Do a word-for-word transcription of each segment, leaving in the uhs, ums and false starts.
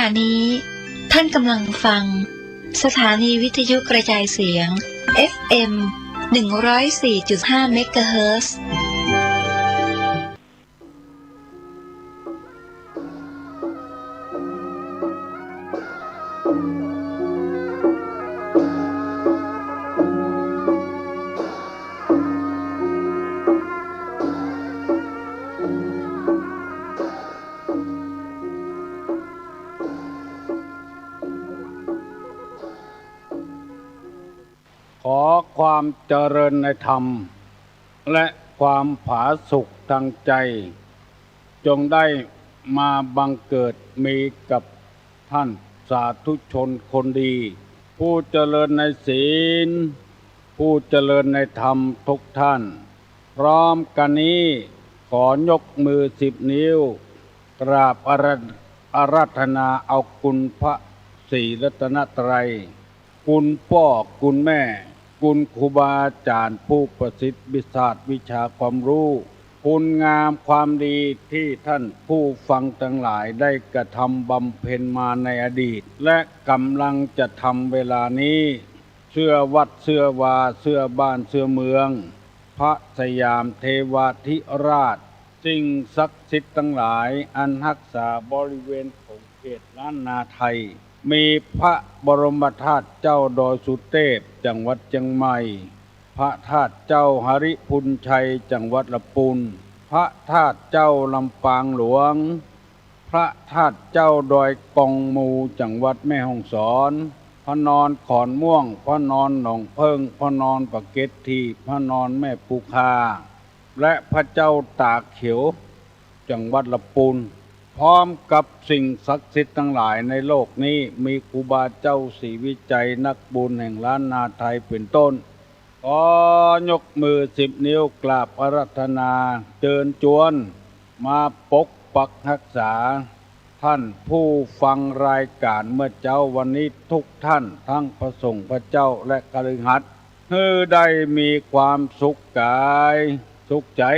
อันนี้ท่านกำลังฟังสถานีวิทยุกระจายเสียง เอฟเอ็ม หนึ่งร้อยสี่จุดห้า เมกะเฮิรตซ์ ขอความเจริญในธรรม และความผาสุกทางใจ จงได้มาบังเกิดมีกับท่านสาธุชนคนดี ผู้เจริญในศีล ผู้เจริญในธรรมทุกท่าน พร้อมกันนี้ขอยกมือสิบนิ้ว กราบอารา- อาราธนาเอาคุณพระศรีรัตนตรัย คุณป้อ คุณแม่ คุณครูบาอาจ๋ารย์ผู้ประสิทธิ์วิชาวิชาความรู้ คุณงามความดีตี้ท่านผู้ฟังตังหลายได้กระทำบำเพ็ญมาในอดีต และก๋ำลังจะทำเวลานี้ เสื้อวัดเสื้อวา เสื้อบ้านเสื้อเมือง พระสยามเทวาธิราช สิ่งศักดิ์สิทธิ์ตังหลายอันฮักษาบริเวณของเขตล้านนาไทย มีพระบรมธาตุเจ้าดอยสุเตพ จังหวัดเจียงใหม่ พระธาตุเจ้าหริภุญชัย จังหวัดละปูน พระธาตุเจ้าลำปางหลวง พระธาตุเจ้าดอยกองมู จังหวัดแม่ฮ่องสอน พระนอนขอนม่วง พระนอนหนองเพิ่ง พระนอนปะเก็ดถีบ พระนอนแม่ปูคา และพระเจ้าตาเขียว จังหวัดละปูน พร้อมกับสิ่งศักดิ์สิทธิ์ตังหลายในโลกนี้ มีครูบาเจ้าศรีวิชัยนักบุญแห่งล้านนาไทยเป็นต้น ขอยกมือสิบนิ้วกราบอาราธนาเจิญจวน มาปกปักฮักษา ท่านผู้ฟังรายการเมื่อเจ๊าวันนี้ทุกท่าน ทั้งพระสงฆ์พระเจ้าและคฤหัสถ์ หื้อได้มีความสุขก๋ายสุขใจ๋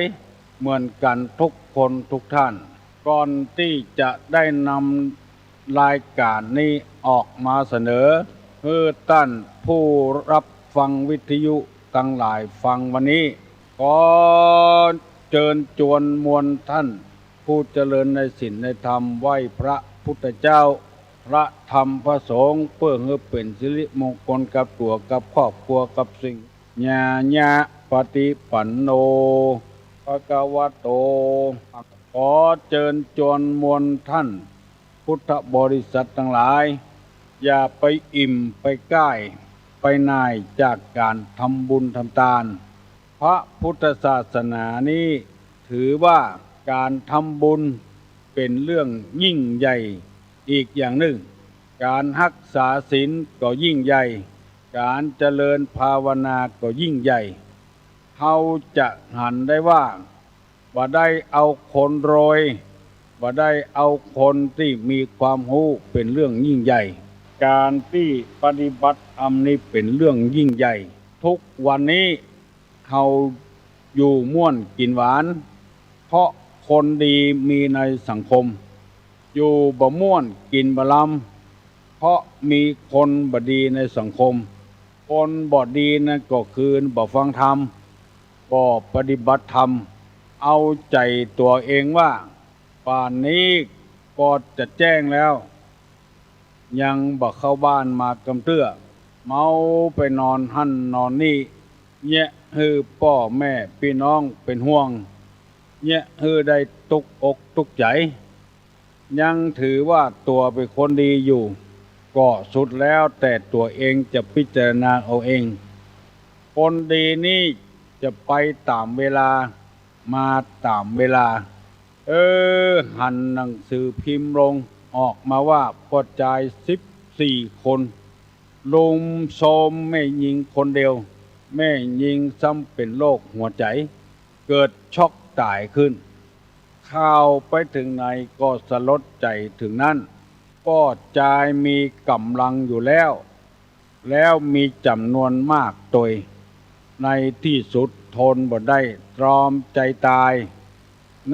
เหมือนกั๋นทุกคนทุกท่าน ก่อนตี้จะได้นำ รายการนี้ออกมาเสนอ หื้อต้านผู้ฮับฟังวิทยุตังหลายฟังวันนี้ ขอเจิญจวนมวลต้านผู้เจริญในศีลในธรรม ไหว้พระพุทธเจ้า พระธรรมพระสงฆ์ เปื้อหื้อเป๋นสิริมงคลกับตั๋วกับครอบครัวกับสิ่ง ญาญาปฏิปันโน ภะคะวะโต ขอเจิญจวนมวลต้าน พุทธบริษัทตังหลาย อย่าไปอิ่มไปก้ายไปหน่ายจากก๋านทำบุญทำตาน พระพุทธศาสนานี้ถือว่าก๋านทำบุญเป๋นเรื่องยิ่งใหญ่อีกอย่างนึ่ง ก๋านฮักษาศีลก็ยิ่งใหญ่ ก๋านเจริญภาวนาก็ยิ่งใหญ่ เฮาจะหันได้ว่า บ่ได้เอาคนรวย บ่ได้เอาคนตี้มีความฮู้เป๋นเรื่องยิ่งใหญ่ ก๋านตี้ปฏิบัติธรรมนี้เป๋นเรื่องยิ่งใหญ่ ทุกวันนี้เฮาอยู่ม่วนกิ๋นหวาน เพราะคนดีมีในสังคม อยู่บ่ม่วนกิ๋นบ่ลำ เพราะมีคนบ่ดีในสังคม คนบ่ดีนั้นก็คือบ่ฟังธรรม บ่ปฏิบัติธรรม เอาใจ๋ตั๋วเองว่า ป่านนี้ก็จะแจ้งแล้ว ยังบ่เข้าบ้านมากำเตื้อ เมาไปนอนหั้นนอนนี่ เยียะหื้อป้อแม่ปี้น้องเป๋นห่วง เยียะหื้อได้ตุ๊กอกตุ๊กใจ๋ ยังถือว่าตั๋วเป๋นคนดีอยู่ ก็สุดแล้วแต่ตั๋วเองจะพิจารณาเอาเอง คนดีนี่จะไปต๋ามเวลา มาต๋ามเวลา เออ หันหนังสือพิมพ์ลง ออกมาว่าป้อจายสิบสี่คน ลุมโทรมแม่ญิงคนเดียว แม่ญิงซ้ำเป๋นโรคหัวใจ๋ เกิดช็อกต๋ายขึ้น ข่าวไปเถิงไหนก็สลดใจ๋เถิงนั้น ป้อจายมีก๋ำลังอยู่แล้ว แล้วมีจ๋ำนวนมากตวย ในตี้สุดทนบ่ได้ตรอมใจ๋ต๋าย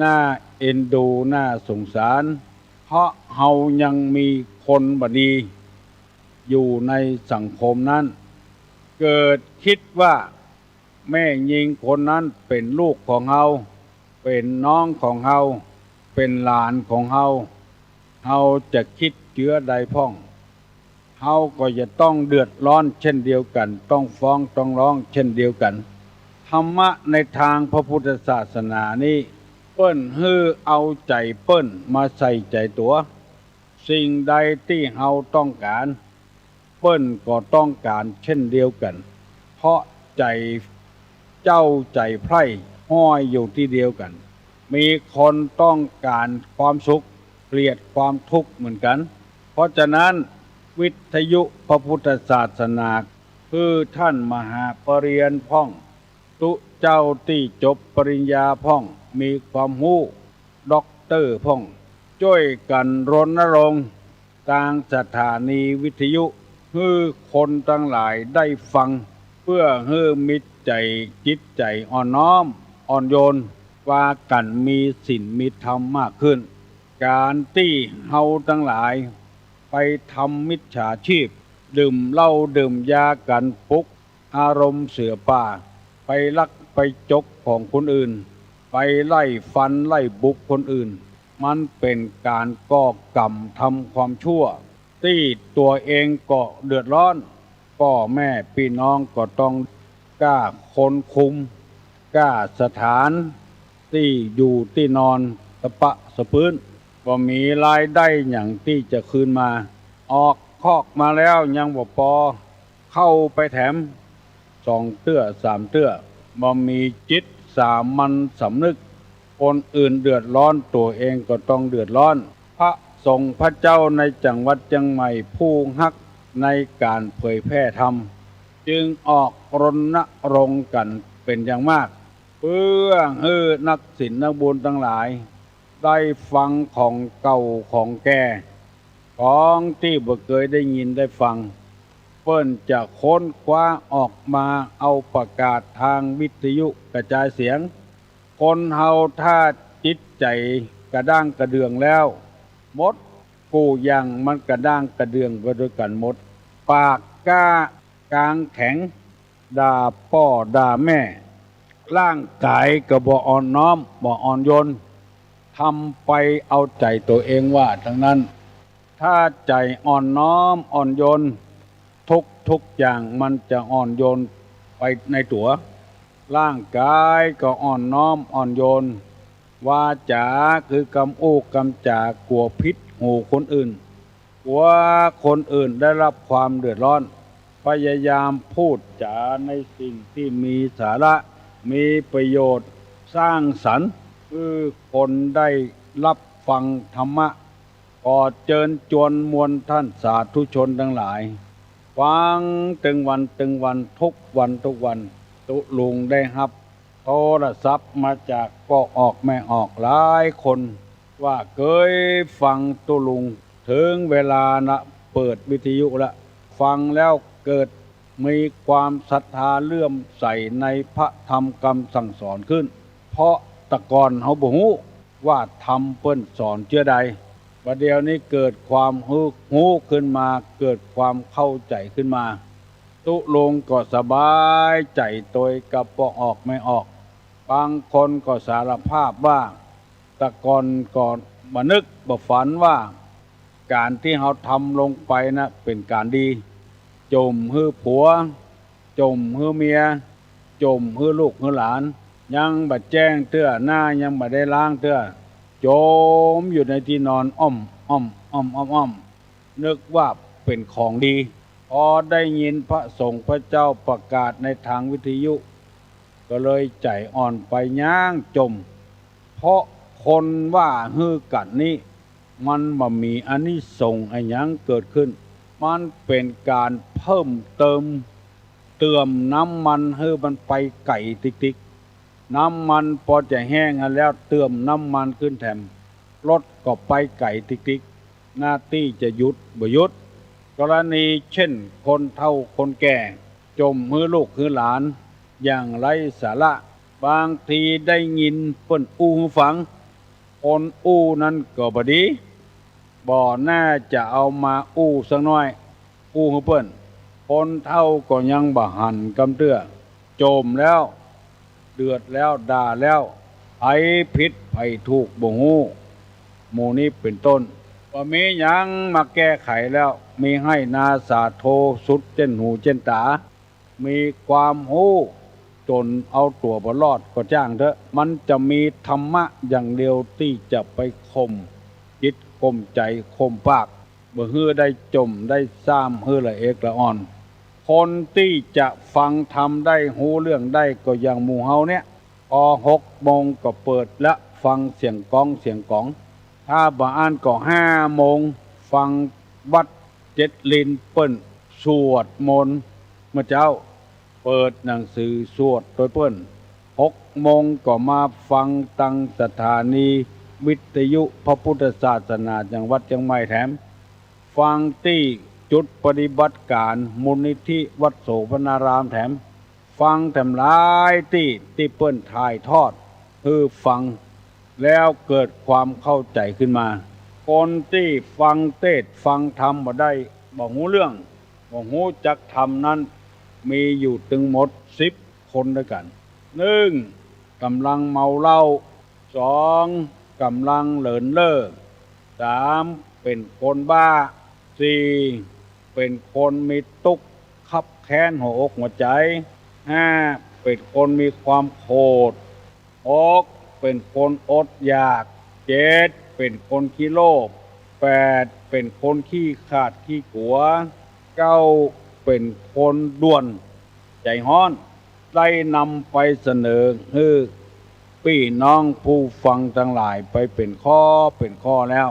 น่าเอ็นดูน่าสงสาร เพราะเฮายังมี คนบ่ดีอยู่ในสังคมนั้น เกิดกึ๊ดว่าแม่ญิงคนนั้นเป๋นลูกของเฮา เป๋นน้องของเฮา เป๋นหลานของเฮา เฮาจะกึ๊ดเจื้อใดพ่อง เฮาก็จะต้องเดือดร้อนเช่นเดียวกั๋น ต้องฟ้องต้องร้องเช่นเดียวกั๋น ธรรมะในตางพระพุทธศาสนานี้ เปิ้นหื้อเอาใจ๋เปิ้นมาใส่ใจ๋ตั๋ว สิ่งใดตี้เฮาต้องก๋าน เปิ้นก็ต้องก๋านเช่นเดียวกั๋น เพราะใจ๋เจ้าใจ๋ใผร้ห้อยอยู่ตี้เดียวกั๋น มีคนต้องก๋านความสุข เกลียดความทุกข์เหมือนกั๋น เพราะฉะนั้นวิทยุพระพุทธศาสนา คือต้านมหาปริญญาพ่อง ตุ๊เจ้าตี้จบปริญญาพ่อง มีความฮู้ด็อกเตอร์พ่อง จ้วยกั๋นรณรงค์ตางสถานีวิทยุ หื้อคนตังหลายได้ฟัง เปื้อหื้อมีใจ๋จิตใจ๋อ่อนน้อมอ่อนโยน ปากั๋นมีศีลมีธรรมมากขึ้น ก๋านตี้เฮาตังหลายไปทำมิจฉาชีพ ดื่มเหล้าดื่มยากั๋น ปลุกอารมณ์เสือป่า ไปลักไปจกของคนอื่น ไปไล่ฟันไล่บุกคนอื่น มันเป๋นก๋านก่อกรรมทำความชั่ว ตี้ตั๋วเองก็เดือดร้อน ป้อแม่ปี้น้องก็ต้องก้าคนคุม ก้าสถานตี้อยู่ตี้นอนสะปะสะปื๊น บ่มีรายได้หยังตี้จะคืนมา ออกคอกมาแล้วยังบ่ปอ เข้าไปแถมสองเตื้อสามเตื้อ บ่มีจิตสามัญสำนึก คนอื่นเดือดร้อน ตั๋วเองก็ต้องเดือดร้อน พระสงฆ์พระเจ้าในจังหวัดเจียงใหม่ผู้ฮักในก๋านเผยแพร่ธรรม จึงออกรณรงค์กั๋นเป๋นอย่างมาก เปื้อหื้อนักศีลนักบุญตังหลาย ได้ฟังของเก่าของแก่ ของตี้บ่เกยได้ยินได้ฟัง เปิ้นจะค้นคว้าออกมาเอาประกาศตางวิทยุกระจายเสียง คนเฮาถ้าจิตใจ๋กระด้างกระเดื่องแล้ว หมดกู้อย่างมันกระด้างกระเดื่องไปตวยกั๋นหมด ปากก้ากางแข็ง ด่าป้อด่าแม่ ร่างก๋ายก็บ่อ่อนน้อมบ่อ่อนโยน ทำไปเอาใจ๋ตั๋วเองว่าตังนั้น ถ้าใจ๋อ่อนน้อมอ่อนโยน ทุกๆ อย่างมันจะอ่อนโยนไปในตั๋ว ร่างก๋ายก็อ่อนน้อมอ่อนโยน วาจ๋าคือกำอู้กำจ๋ากั๋วผิดหูคนอื่น กั๋วคนอื่นได้รับความเดือดร้อน พยายามพูดจ๋าในสิ่งตี้มีสาระ มีประโยชน์ สร้างสรรค์ หื้อคนได้รับฟังธรรมะ ขอเจิญจวนมวลต้านสาธุชนตังหลาย ฟังตึงวันตึงวัน ทุกวันทุกวัน ตุ๊ลุงได้ฮับโทรศัพท์มาจากป้อออกแม่ออกหลายคน ว่าเกยฟังตุ๊ลุง เถิงเวลานะเปิดวิทยุละ ฟังแล้วเกิดมีความศรัทธาเลื่อมใสในพระธรรมกำสั่งสอนขึ้น เพราะแต่ก่อนเฮาบ่ฮู้ว่าธรรมเปิ้นสอนเจื้อใด บ่าเดี่ยวนี้เกิดความฮู้ ฮู้ขึ้นมา เกิดความเข้าใจ๋ขึ้นมา ตุ๊ลุงก็สบายใจ๋ตวยกับป้อออกแม่ออก บางคนก็สารภาพว่า แต่ก่อนก็บ่นึกบ่ฝันว่า ก๋านตี้เฮาทำลงไปนะเป๋นก๋านดี จ่มหื้อผัว จ่มหื้อเมีย จ่มหื้อลูกหื้อหลาน ยังบ่แจ้งเตื้อ หน้ายังบ่ได้ล้างเตื้อ จ่มอยู่ในตี้นอน อ้อม อ้อม อ้อม อ้อม อ้อม นึกว่าเป๋นของดี พอได้ยินพระสงฆ์พระเจ้าประกาศในตางวิทยุ ก็เลยใจ๋อ่อนไปย้างจ่ม เพราะคนว่าหื้อกั๋นนี้ มันบ่มีอานิสงส์อะหยังเกิดขึ้น มันเป๋นก๋านเพิ่มเติม เติมน้ำมันหื้อมันไปไก๋ติ๊กๆ น้ำมันปอจะแห้งหั้นแล้ว เติมน้ำมันขึ้นแถม รถก็ไปไก๋ติ๊กๆ หน้าตี้จะหยุดบ่หยุด กรณีเช่นคนเฒ่าคนแก่ จ่มหื้อลูกหื้อหลานอย่างไร้สาระ บางทีได้ยินเปิ้นอู้หื้อฟัง คนอู้นั้นก็บ่ดี บ่น่าจะเอามาอู้สักหน้อย อู้หื้อเปิ้น คนเฒ่าก็ยังบ่หันกำเตื้อ จ่มแล้ว เดือดแล้ว ด่าแล้ว ใผผิดใผถูกบ่ฮู้ หมู่นี้เป๋นต้น บ่มีหยังมาแก้ไขแล้ว มีไห้นาสาโทสุดเจ้นหูเจ้นต๋า มีความฮู้จ๋นเอาตั๋วบ่รอดก็จ้างเต๊อะ มันจะมีธรรมะอย่างเดียวตี้จะไปข่มจิตข่มใจ๋ข่มปาก บ่หื้อได้จ่มได้ซ่าม หื้อละเอกละอ่อน คนตี้จะฟังธรรมได้ ฮู้เรื่องได้ก็อย่างหมู่เฮาเนี่ย พอหกโมงก็เปิดละ ฟังเสียงก๊องเสียงก๋อง ถ้าบ่อั้นก็ห้าโมง ฟังวัดเจ็ดลินเปิ้นสวดมนต์เมื่อเจ๊า เปิดหนังสือสวดโตยเปิ้น หกโมงก็มาฟังตังสถานีวิทยุพระพุทธศาสนาจังหวัดเจียงใหม่แถม ฟังตี้จุดปฏิบัติก๋านมูลนิธิวัดโสภณารามแถม ฟังแถมหลายตี้ ตี้เปิ้นถ่ายทอดหื้อฟัง แล้วเกิดความเข้าใจ๋ขึ้นมา คนตี้ฟังเตสน์ฟังธรรมบ่ได้ บ่ฮู้เรื่อง บ่ฮู้จักธรรมนั้น มีอยู่ตึงหมดสิบคนตวยกั๋น นึ่ง ก่ำลังเมาเหล้า สอง ก่ำลังเหลินเล่อ สาม เป๋นคนบ้า สี่ เป๋นคนมีตุ๊กข์คับแค้นหัวอกหัวใจ๋ ห้า เป๋นคนมีความโขด หก เป๋นคนอดอยาก เจ็ด เป๋นคนขี้โลภ แปด เป๋นคนขี้ขลาดขี้กั๋ว เก้า เป๋นคนด่วนใจ๋ฮ้อน ได้นำไปเสนอหื้อปี้น้องผู้ฟังตังหลายไปเป๋นข้อเป๋นข้อแล้ว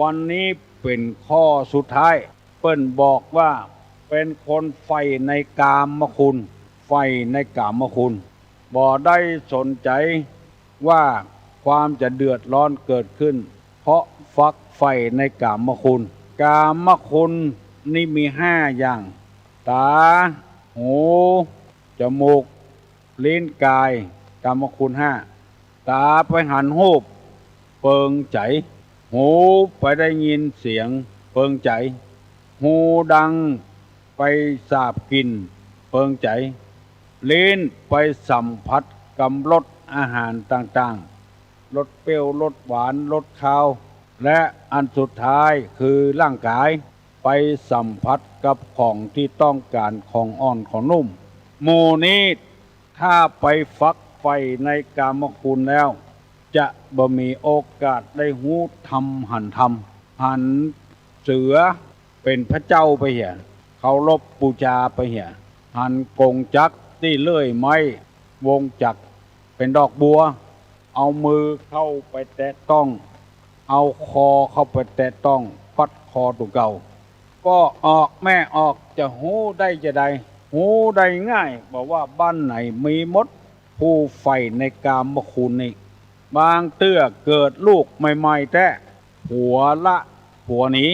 วันนี้เป๋นข้อสุดท้าย เปิ้นบอกว่าเป๋นคนใฝ่ในกามคุณ ใฝ่ในกามคุณ บ่ได้สนใจ๋ว่าความจะเดือดร้อนเกิดขึ้น เพราะฝักใฝ่ในกามคุณ กามคุณนี้มีห้าอย่าง ต๋า หู จมูก ลิ้น ก๋าย กามคุณห้า ต๋าไปหันฮูป เปิงใจ๋ หูไปได้ยินเสียง เปิงใจ๋ ฮูดังไปสาบกลิ่น เปิงใจ๋ ลิ้นไปสัมผัสกำรสอาหารต่างๆ รสเปรี้ยว รสหวาน รสคาว และอันสุดท้ายคือร่างก๋าย ไปสัมผัสกับของตี้ต้องก๋าน ของอ่อนของนุ่ม หมู่นี้ถ้าไปฝักใฝ่ในกามคุณแล้ว จะบ่มีโอกาสได้ฮู้ธรรมหันธรรม หันเสือเป๋นพระเจ้าไปเหีย เคารพบูชาไปเหีย หันกงจักรตี้เลื่อยไม้ วงจักรเป๋นดอกบัว เอามือเข้าไปแตะต้อง เอาคอเข้าไปแตะต้อง ปัดคอตั๋วเก่า ป้อออกแม่ออก จะฮู้ได้จาใด ฮู้ได้ง่าย บ่ว่าบ้านไหนมีหมด ผู้ใฝ่ในกามคุณนี้ บางเตื้อเกิดลูกใหม่ๆ แต๊ ผัวละผัวหนี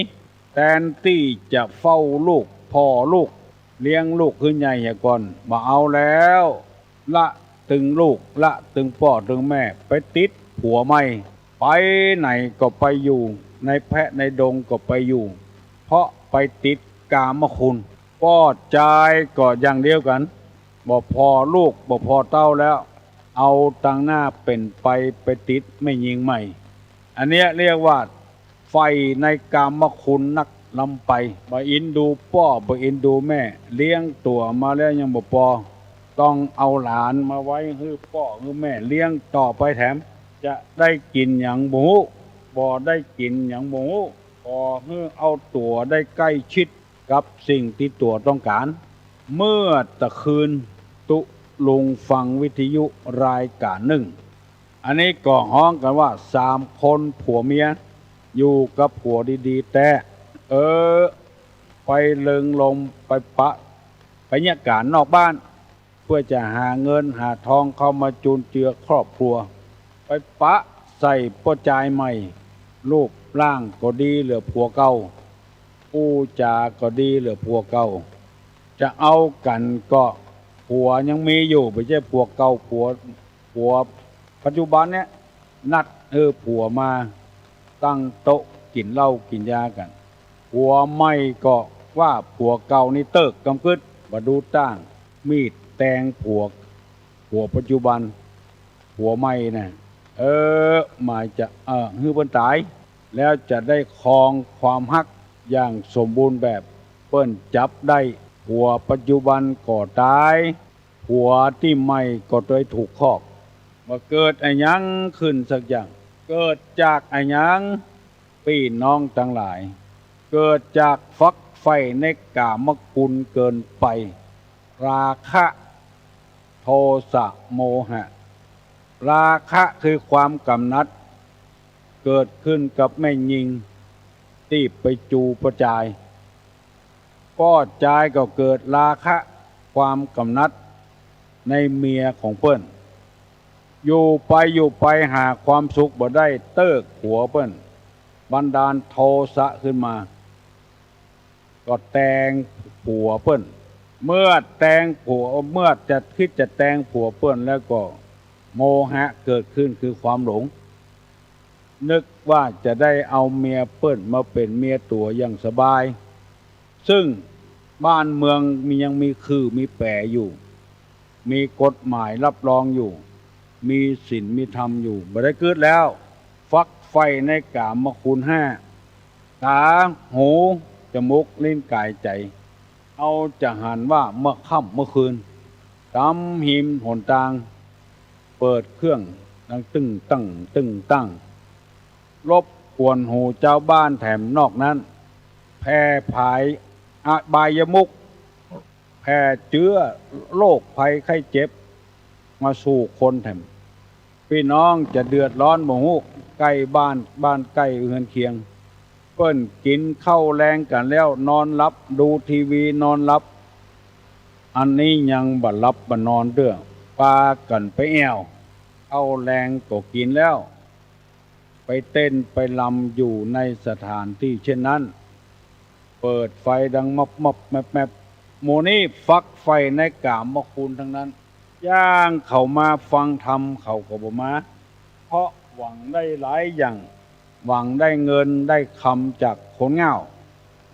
แตนตี้จะเฝ้าลูก ผ่อลูก เลี้ยงลูกหื้อใหญ่เหียก่อน บ่เอาแล้ว ละตึงลูก ละตึงป้อตึงแม่ ไปติดผัวใหม่ ไปไหนก็ไปอยู่ ในแพะในดงก็ไปอยู่ เพราะไปติดกามคุณ ป้อจายก็อย่างเดียวกั๋น บ่ผ่อลูก บ่ผ่อเต้าแล้ว เอาตังหน้าเป๋นไป ไปติดแม่ญิงใหม่ อันเนี้ยเรียกว่า ใฝ่ในกามคุณนักล้ำไป บ่อินดูป้อ บ่อินดูแม่ เลี้ยงตั๋วมาแล้วยังบ่ปอ ต้องเอาหลานมาไว้หื้อป้อหื้อแม่เลี้ยงต่อไปแถม จะได้กิ๋นหยังบ่ฮู้ บ่ได้กิ๋นหยังบ่ฮู้ ขอหื้อเอาตั๋วได้ใก้ชิดกับสิ่งตี้ตั๋วต้องก๋าน เมื่อตะคืนตุ๊ลุงฟังวิทยุรายก๋านนึ่ง อันนี้ก็ฮ้องกั๋นว่า สามคนผัวเมีย อยู่กับผัวดีๆ แต๊ เออ ไปเริงรมย์ ไปปะ ไปเยียะก๋านนอกบ้าน เปื้อจะหาเงินหาทองเข้ามาจุนเจือครอบครัว ไปปะใส่ป้อจายใหม่ รูปร่างก็ดีเหลือผัวเก่า อู้จาก็ดีเหลือผัวเก่า จะเอากั๋นก็ผัวยังมีอยู่ บ่ใจ้ผัวเก่า ผัว ผัวปัจจุบันเนี่ย นัดหื้อผัวมาตั้งโต๊ะ กิ๋นเหล้ากิ๋นยากั๋น ผัวใหม่ก็ว่าผัวเก่านี่เติกกำกึ๊ด บ่ดูต้าง มีดแตงผัว ผัวปัจจุบัน ผัวใหม่น่ะ เออ หมายจะ เออ หื้อเปิ้นต๋าย แล้วจะได้ครองความฮักอย่างสมบูรณ์แบบ เปิ้นจับได้ผัวปัจจุบันก็ต๋าย ผัวตี้ใหม่ก็ได้ถูกคอก บ่าเกิดอะหยังขึ้นสักอย่าง เกิดจากอะหยัง ปี้น้องตังหลาย เกิดจากฝักใฝ่ในกามคุณเกินไป ราคะ โทสะ โมหะ ราคะคือความกำหนัด เกิดขึ้นกับแม่ญิงตี้ไปจู๋ป้อจาย ป้อจายก็เกิดราคะ ความกำหนัดในเมียของเปิ้น อยู่ไปอยู่ไปหาความสุขบ่ได้ เติกผัวเปิ้น บันดาลโทสะขึ้นมา ก็แตงผัวเปิ้น เมื่อแตงผัว เมื่อจะ กึ๊ดจะแตงผัวเปิ้นแล้วก็โมหะเกิดขึ้นคือความหลง นึกว่าจะได้เอาเมียเปิ้นมาเป๋นเมียตั๋วอย่างสบาย ซึ่งบ้านเมืองมี ยังมีขื่อมีแป๋อยู่ มีกฎหมายรับรองอยู่ มีศีลมีธรรมอยู่ บ่ได้กึ๊ดแล้ว ฝักใฝ่ในกามคุณห้า ต๋า หู จมูก ลิ้น ก๋าย ใจ๋ เฮาจะหันว่าเมื่อค่ำเมื่อคืน ต๋ามหิมหนตาง เปิดเครื่องดังตึ้งตั้ง ตึ้งตั้ง รบกวนหูจาวบ้านแถมนอกนั้น แผ่ผายอบายมุข แผ่เจื้อโรคภัยไข้เจ็บ มาสู่คนแถม ปี้น้องจะเดือดร้อนบ่ฮู้ ใก้บ้าน บ้านใก้เฮือนเคียง เปิ้นกิ๋นข้าวแลงกั๋นแล้วนอนหลับ ดูทีวีนอนหลับ อันนี้ยังบ่หลับบ่นอนเตื้อ ปากั๋นไปแอ่ว ข้าวแลงก็กิ๋นแล้ว ไปเต้นไปรำอยู่ในสถานตี้เช่นนั้น เปิดไฟดังมับมับแมบแมบ หมู่นี้ฝักใฝ่ในกามคุณตังนั้น อย่างเขามาฟังธรรมเขาก็บ่มา เพราะหวังได้หลายอย่าง หวังได้เงินได้คำจากคนเหง้า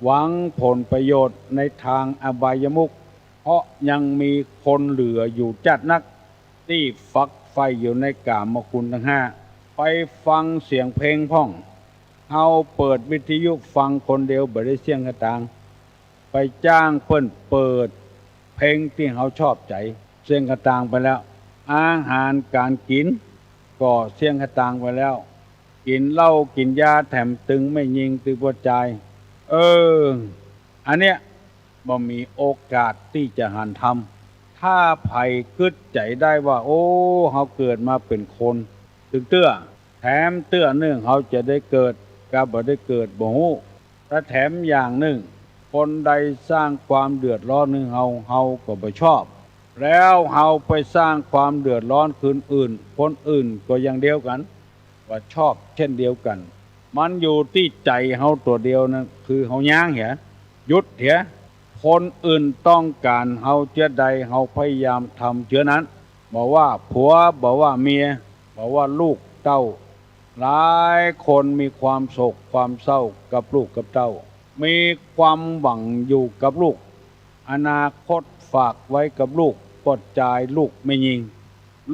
หวังผลประโยชน์ในตางอบายมุข เพราะยังมีคนเหลืออยู่จ๊าดนัก ตี้ฝักใฝ่อยู่ในกามคุณตังห้า ไปฟังเสียงเพลงพ่อง เฮาเปิดวิทยุฟังคนเดียวบ่ได้เสี้ยงกะตาง ไปจ้างเปิ้นเปิดเพลงตี้เฮาชอบใจ๋ เสี้ยงกะตางไปแล้ว อาหารก๋านกิ๋นก็เสี้ยงกะตางไปแล้ว กิ๋นเหล้ากิ๋นยาแถมตึงแม่ญิงตึงป้อจาย เออ อันเนี้ย บ่มีโอกาสตี้จะหันธรรม ถ้าใผกึ๊ดใจ๋ได้ว่า โอ้ เฮาเกิดมาเป๋นคน ตึงเตื้อ แถมเตื้อนึ่งเฮาจะได้เกิด กับบ่ได้เกิดบ่ฮู้ และแถมอย่างนึ่ง คนใดสร้างความเดือดร้อนหื้อเฮา เฮาก็บ่ชอบ แล้วเฮาไปสร้างความเดือดร้อนคืนอื่น คนอื่นก็อย่างเดียวกั๋น บ่ชอบเช่นเดียวกั๋น มันอยู่ตี้ใจ๋เฮาตั๋วเดียวนั้น คือเฮายั้งเหีย หยุดเหีย คนอื่นต้องก๋านเฮาเจื้อใด เฮาพยายามทำเจื้อนั้น บ่ว่าผัว บ่ว่าเมีย บ่ว่าลูกเต้า หลายคนมีความโศกความเศร้ากับลูกกับเต้า มีความหวังอยู่กับลูก อนาคตฝากไว้กับลูก ป้อจายลูกแม่ญิง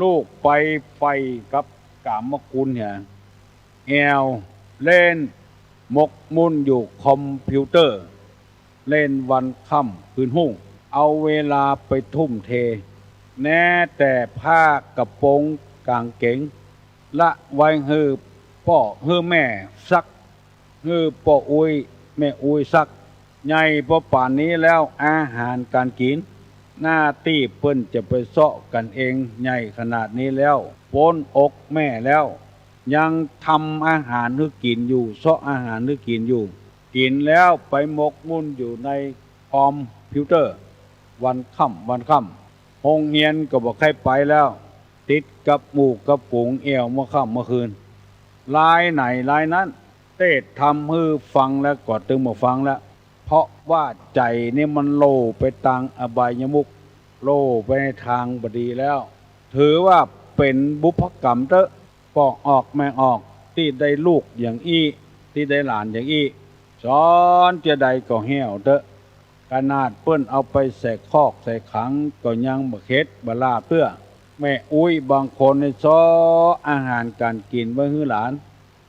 ลูกไปใฝ่กับกามคุณเหีย แอ่ว เล่น หมกมุ่นอยู่คอมพิวเตอร์ เล่นวันค่ำคืนฮุ่ง เอาเวลาไปทุ่มเท แม้แต่ผ้ากระโปรงก๋างเก๋ง ละไว้หื้อป้อหื้อแม่ซัก หื้อป้ออุ๊ยแม่อุ๊ยซัก ใหญ่ปอป่านนี้แล้ว อาหารก๋านกิ๋น หน้าตี้เปิ้นจะไปเซาะกั๋นเอง ใหญ่ขนาดนี้แล้ว ป๊นอกแม่แล้ว ยังทำอาหารหื้อกิ๋นอยู่ เซาะอาหารหื้อกิ๋นอยู่ กิ๋นแล้วไปหมกมุ่นอยู่ในคอมพิวเตอร์ วันค่ำวันค่ำ โฮงเฮียนก็บ่ใค่ไปแล้ว ติดกับหมู่กับฝูงแอ่วเมื่อค่ำเมื่อคืน ลายไหนลายนั้น เตศน์ธรรมหื้อฟังแล้วก็ตึงบ่ฟังแล้ว เพราะว่าใจ๋นี่มันโหล่ไปตางอบายมุข โหล่ไปในตางบ่ดีแล้ว ถือว่าเป๋นบุพกรรมเต๊อะ ป้อออกแม่ออก ตี้ได้ลูกอย่างอี้ ตี้ได้หลานอย่างอี้ สอนเตื้อใดก็แห้วเต๊อะ ขนาดเปิ้นเอาไปใส่คอกใส่ขังก็ยังบ่เข็ดบ่ลาบเตื้อ แม่อุ๊ยบางคนนี่เซาะอาหารก๋านกิ๋นไว้หื้อหลาน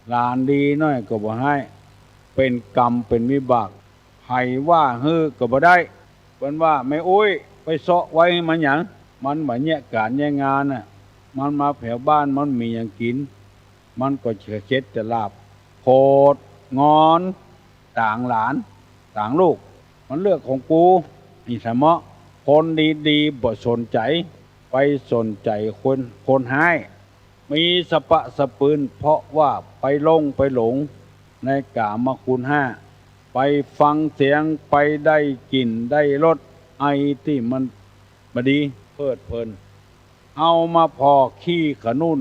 หลานดีหน้อยก็บ่ให้ เป๋นกรรมเป๋นวิบาก ใผว่าหื้อก็บ่ได้ เปิ้นว่า แม่อุ๊ยไปเซาะไว้หื้อมันหยัง มันบ่เยียะก๋านเยียะงานน่ะ มันมาแผวบ้านมันบ่มีหยังกิ๋น มันก็จะเข็ดจะลาบ โผดงอนต๋างหลานต๋างลูก มันเรื่องของกู อี้สะเมาะ คนดีๆ บ่สนใจ๋ ไปสนใจ๋คน คนฮ้าย มีสะปะสะปืน เพราะว่าไปหลงไปหลงในก๋ามคุณห้า ไปฟังเสียง ไปได้กลิ่นได้รส ไอ้ตี้มันบ่ดี เพลิดเพลิน เอามาผ่อขี้ขะนุ่น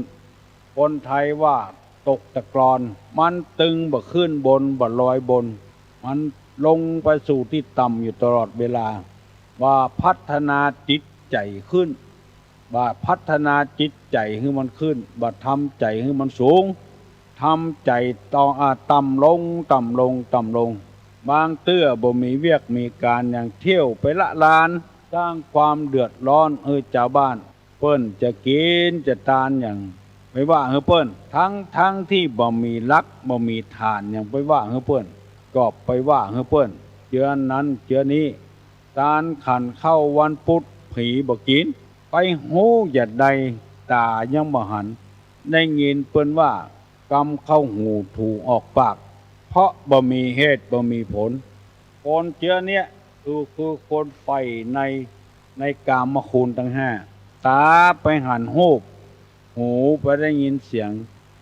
คนไทยว่าตกตะกรอน มันตึงบ่ขึ้นบนบ่ลอยบน มันลงไปสู่ตี้ต่ำอยู่ตลอดเวลา บ่พัฒนาจิตใจ๋ขึ้น บ่พัฒนาจิตใจ๋หื้อมันขึ้น บ่ทำใจ๋หื้อมันสูง ทำใจ๋ต่อ อ่า ต่ำลง ต่ำลง ต่ำลง บางเตื้อบ่มีเวียกมีก๋านหยัง เที่ยวไปละลาน สร้างความเดือดร้อนหื้อจาวบ้าน เปิ้นจะกิ๋นจะตานหยัง ไปว่าหื้อเปิ้น ทั้งๆ ตี้บ่มีหลักบ่มีฐานหยัง ไปว่าหื้อเปิ้น ก็ไปว่าหื้อเปิ้น เจื้อนั้นเจื้อนี้ ตานขันข้าววันปุธผีบ่กิ๋น ไปฮู้จะใด ต๋ายังบ่หัน ได้ยินเปิ้นว่ากำเข้าหูถูออกปาก เพราะบ่มีเหตุบ่มีผล คนเจื้อเนี้ยคือ คือคนใฝ่ใน ในก๋ามคุณตังห้า ต๋าไปหันฮูป หูไปได้ยินเสียง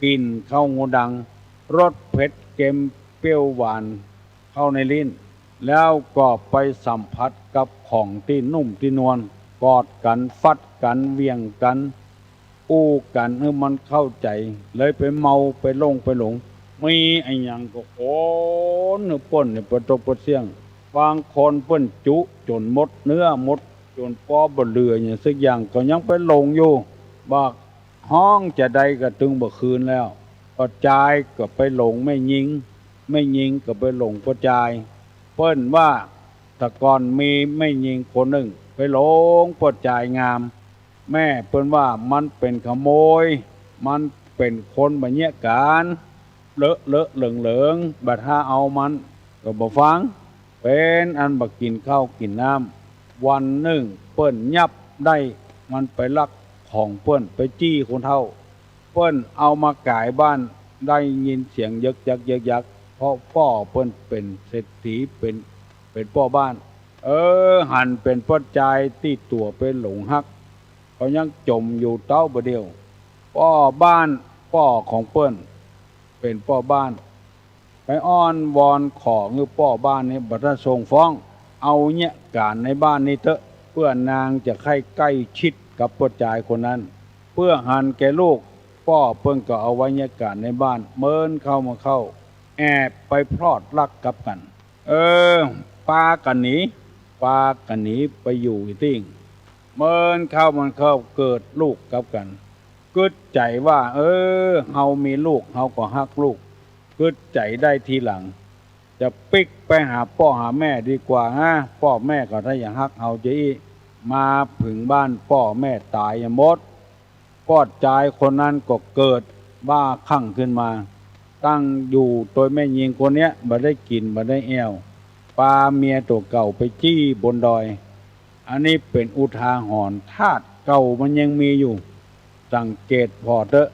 กลิ่นเข้าหูดัง รสเผ็ดเค็มเปรี้ยวหวานเข้าในลิ้น แล้วก็ไปสัมผัสกับของตี้นุ่มตี้นวล กอดกั๋น ฟัดกั๋น เหวี่ยงกั๋น อู้กั๋นหื้อมันเข้าใจ๋ เลยไปเมาไปหลงไปหลง มีอะหยังก็ขนหื้อเปิ้นเนี่ยปะตกปะเสี้ยง บางคนเปิ้นจุจ๋นหมดเนื้อหมด จ๋นปอบ่เหลือหยังสักอย่าง ก็ยังไปหลงอยู่ บ่ฮ้องจะใดก็ตึงบ่คืนแล้ว ป้อจายก็ไปหลงแม่ญิง แม่ญิงก็ไปหลงป้อจาย เปิ้นว่าแต่ก่อนมีแม่ญิงคนนึ่งไปหลงป้อจายงาม แม่เปิ้นว่ามันเป๋นขโมย มันเป๋นคนบ่เยียะก๋าน เลอะเลอะเหลิงเหลิง บ่ถ้าเอามันก็บ่ฟัง เป๋นอันบ่กิ๋นข้าวกิ๋นน้ำ วันนึ่งเปิ้นยับได้ มันไปลักของเปิ้น ไปจี้คนเฒ่า เปิ้นเอามาก๋ายบ้าน ได้ยินเสียงยึกยักยึกยัก เพราะป้อเปิ้นเป๋นเศรษฐี เป๋น เป๋นป้อบ้าน เออ หันเป๋นป้อจายตี้ตั๋วไปหลงฮัก ก็ยังจ๋มอยู่เต๊าบ่าเดี่ยว ป้อบ้าน ป้อของเปิ้น เป๋นป้อบ้าน ไปอ้อนวอนขอหื้อป้อบ้านนี้บ่ถ้าส่งฟ้อง เอาเยียะก๋านในบ้านนี้เต๊อะ เปื้อนางจะใค่ใก้ชิดกับป้อจายคนนั้น เปื้อหันแก่ลูก ป้อเปิ้นก็เอาไว้เยียะก๋านในบ้าน เมินเข้ามาเข้า แอบไปพลอดรักกับกั๋น เออ ปากั๋นหนี ปากั๋นหนีไปอยู่ตี้ เมินเข้ามันเข้าเกิดลูกกับกั๋น กึ๊ดใจ๋ว่า เออ เฮามีลูก เฮาก็ฮักลูก กึ๊ดใจ๋ได้ทีหลัง จะปิ๊กไปหาป้อหาแม่ดีกว่านะ ป้อแม่ก็ถ้ายังฮักเฮาจะอี้ มาผึงบ้านป้อแม่ต๋ายหมด ป้อจายคนนั้นก็เกิดบ้าคลั่งขึ้นมา ตั้งอยู่โตยแม่ญิงคนเนี้ย บ่ได้กิ๋นบ่ได้แอ่ว ปาเมียตั๋วเก่าไปจี้บนดอย อันนี้เป๋นอุทาหรณ์ ธาตุเก่ามันยังมีอยู่ สังเกตผ่อเต๊อะ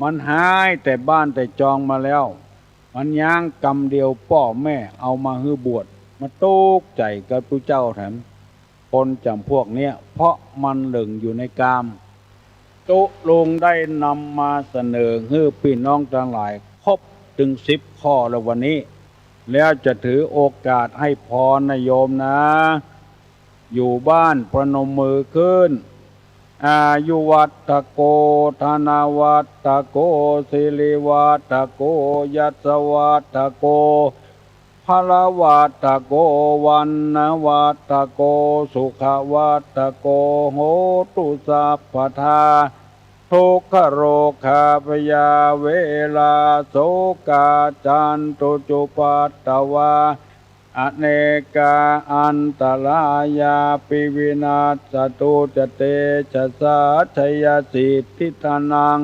มันฮ้ายแต่บ้านแต่จองมาแล้ว มันย้างกำเดียวป้อแม่เอามาหื้อบวช มาตุ๊กใจ๋กับตุ๊เจ้าแถม คนจ๋ำพวกเนี้ย เพราะมันหลงอยู่ในกาม ตุ๊ลุงได้นำมาเสนอหื้อปี้น้องตังหลายครบตึงสิบข้อแล้ววันนี้ แล้วจะถือโอกาสให้พรนะโยมนะ อยู่บ้านประนมมือขึ้น อายุวัฒโก ธนวัฒโก สิริวัฒโก ยศวัฒโก พลวัฒโก วรรณวัฒโก สุขวัฒโก โหตุสัพพทา ทุกขโรคาพยาเวราโสกาจันตุจุปัตตวา อเนกาอันตรายาปิวินัสสตุจะเตจสา ชัยสิทธิธนัง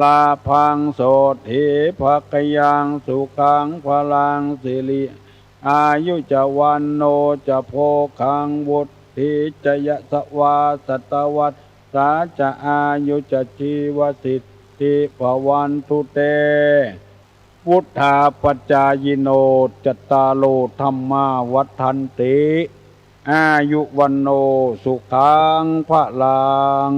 ลาภังโสตถีภะกะยัง สุขังพลังสิริ อายุจะวัณโณจะโภคัง วุฒีจะยะสะวา สัตตวัสสาจะอายุจะจีวสิทธิภะวันตุเต วุฒาปจายิโน จัตตาโรธัมมาวัฑฒันติ อายุวัณโณสุขังพลัง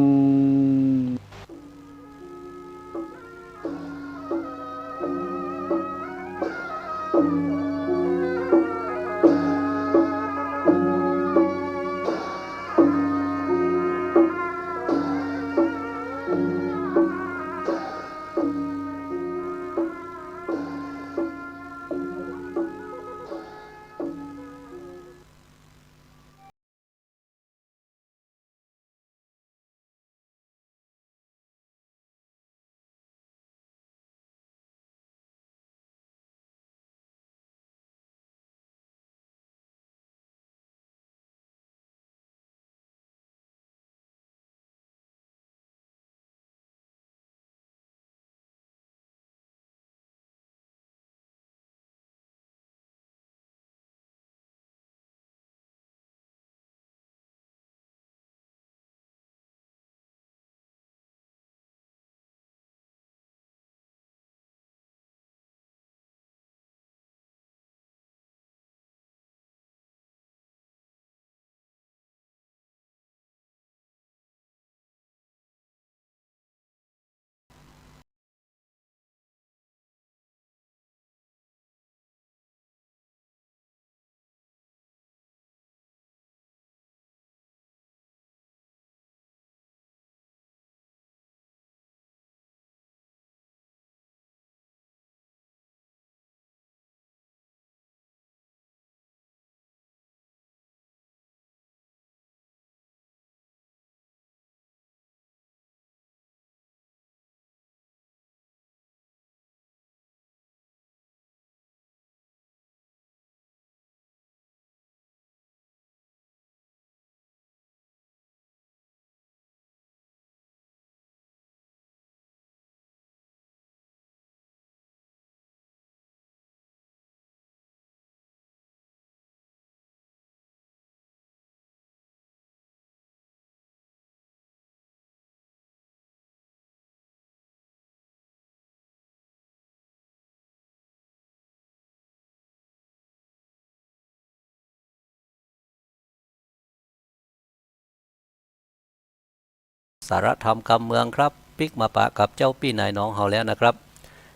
สาระธรรมกำเมืองครับ ปิ๊กมาปะกับเจ้าปี้นายน้องเฮาแล้วนะครับ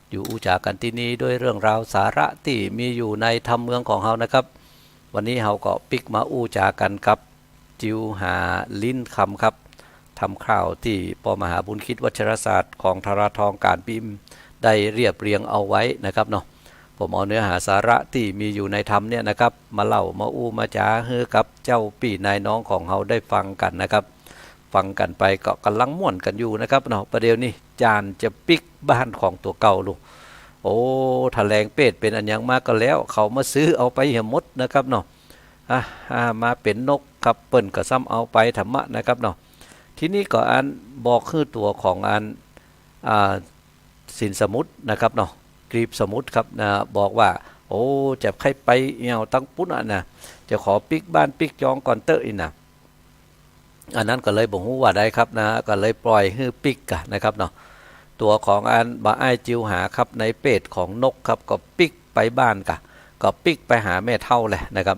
อยู่อู้จ๋ากั๋นตี้นี่ด้วยเรื่องราวสาระตี้มีอยู่ในธรรมเมืองของเฮานะครับ วันนี้เฮาก็ปิ๊กมาอู้จ๋ากั๋นกับ จิวหาลิ้นคำครับ ธรรมคร่าวตี้ป้อมหาบุญคิดวัชรศาสตร์ของธาราทองก๋านพิมพ์ได้เรียบเรียงเอาไว้นะครับเนาะ ผมเอาเนื้อหาสาระตี้มีอยู่ในธรรมเนี่ยนะครับ มาเล่ามาอู้มาจ๋าหื้อกับเจ้าปี้นายน้องของเฮาได้ฟังกั๋นนะครับ ฟังกั๋นไปก็ก่ำลังม่วนกั๋นอยู่นะครับเนาะ ประเดี๋ยวนี้จานจะปิ๊กบ้านของตั๋วเก่าลูก โอ้ ถะแหลงเปรตเป๋นอะหยังมาก็แล้ว เขามาซื้อเอาไปเหียหมดนะครับเนาะ อ่ะ อ่า มาเป๋นนกครับ เปิ้นก็ซ้ำเอาไปถมะนะครับเนาะ ทีนี้ก็อันบอกหื้อตั๋วของอัน อ่า สินสมุตินะครับเนาะ กรีกสมุติครับนะ บอกว่า โอ้ จะใค่ไปแอ่วตังปุ้นอะนะ จะขอปิ๊กบ้านปิ๊กจองก่อนเต๊อะอี้นะ อันนั้นก็เลยบ่ฮู้ว่าใดครับนะ ก็เลยปล่อยหื้อปิ๊กก่ะนะครับเนาะ ตั๋วของอันบ่าอ้ายจิวหาครับ ในเปรตของนกครับ ก็ปิ๊กไปบ้านก่ะ ก็ปิ๊กไปหาแม่เฒ่าแหละนะครับ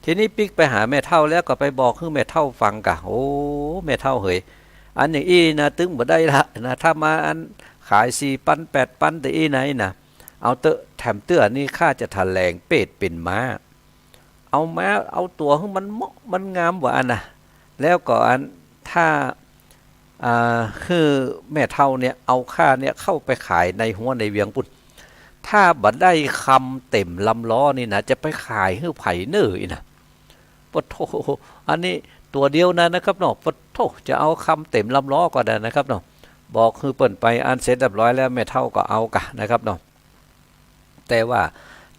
ทีนี้ปิ๊กไปหาแม่เฒ่าแล้วก็ไปบอกหื้อแม่เฒ่าฟังก่ะ โอ้ แม่เฒ่าเหย อันอย่างอี้นะ ตึงบ่ได้ละนะ ถ้ามาอันขายสี่ปันแปดปันแต่อี้ไหนนะ เอาเต๊อะ แถมเตื้อนี่ข้าจะถะแหลงเปรตเป๋นม้า เอาม้า เอาตั๋วหื้อมันเหมาะมันงามว่าอันนะ แล้วก็อัน ถ้า อ่า หื้อแม่เฒ่าเนี่ย เอาข้าเนี่ยเข้าไปขายในฮั้วในเวียงปุ้น ถ้าบ่ได้คำเต็มลำล้อนี่นะ จะไปขายหื้อใผเน่ออี้นะ ปะโถ อันนี้ตั๋วเดียวนะนะครับเนาะ ปะโถ จะเอาคำเต็มลำล้อก็ได้นะครับเนาะ บอกหื้อเปิ้นไปอันเสร็จเรียบร้อยแล้ว แม่เฒ่าก็เอาก่ะนะครับเนาะ แต่ว่า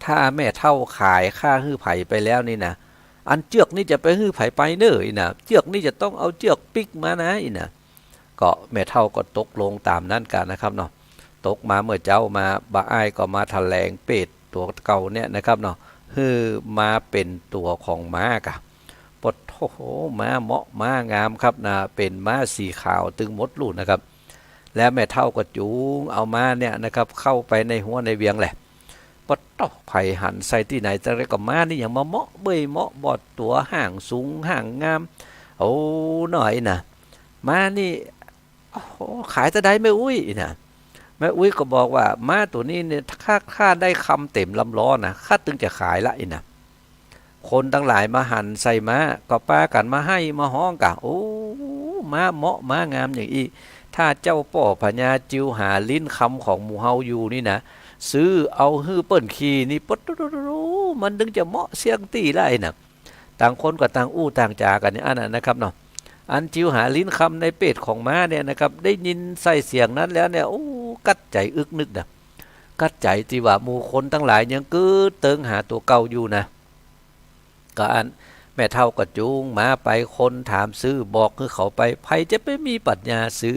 ถ้าแม่เฒ่าขายข้าหื้อใผไปแล้วนี่นะ อันเจื้อกนี้จะไปหื้อใผไปเน่อ อี้นะ เจื้อกนี้จะต้องเอาเจื้อกปิ๊กมานะ อี้นะ ก็แม่เฒ่าก็ตกลงต๋ามนั้นก่ะนะครับเนาะ ตกมาเมื่อเจ๊ามา บ่าอ้ายก็มาถะแหลงเปรตตั๋วเก่าเนี่ยนะครับเนาะ หื้อมาเป๋นตั๋วของม้าก่ะ ปะโถ ม้าเหมาะม้างามครับนะ เป๋นม้าสีขาวตึงหมดลูกนะครับ แล้วแม่เฒ่าก็จูงเอาม้าเนี่ยนะครับ เข้าไปในฮั้วในเวียงแหละ ปะโถ ใผหันใส่ตี้ไหนแต่ไรก็ม้านี่หยังมาเหมาะเบ้ยเหมาะบอด ตั๋วห่างสูงห่างงาม โอ้ น้อยนะ ม้านี่ โอ้โห ขายเต้าใดแม่อุ๊ย อี้นะ แม่อุ๊ยก็บอกว่า ม้าตั๋วนี้เนี่ย ข้า ข้าได้คำเต็มลำล้อนะ ข้าตึงจะขายละ อี้นะ คนตังหลายมาหันใส่ม้า ก็ปากั๋นมาไห้มาฮ้องก่ะ โอ้ ม้าเหมาะม้างามอย่างอี้ ถ้าเจ้าป้อพญาจิวหาลิ้นคำของหมู่เฮาอยู่นี่นะ ซื้อเอาหื้อเปิ้นขี่นี่ ปะโถ มันตึงจะเหมาะเสี้ยงตี้ละ อี้นะ ต่างคนก็ต่างอู้ต่างจ๋ากั๋นอย่างอั้นนะนะครับเนาะ อันจิวหาลิ้นคำในเปรตของม้าเนี่ยนะครับ ได้ยินใส่เสียงนั้นแล้วเนี่ย โอ้ กั๊ดใจ๋อึกนึกนะ กั๊ดใจ๋ตี้ว่าหมู่คนตังหลายยังกึ๊ดเติงหาตั๋วเก่าอยู่นะ ก็อันแม่เฒ่าก็จูงม้าไป คนถามซื้อบอกหื้อเขาไป ใผจะไปมีปัญญาซื้อ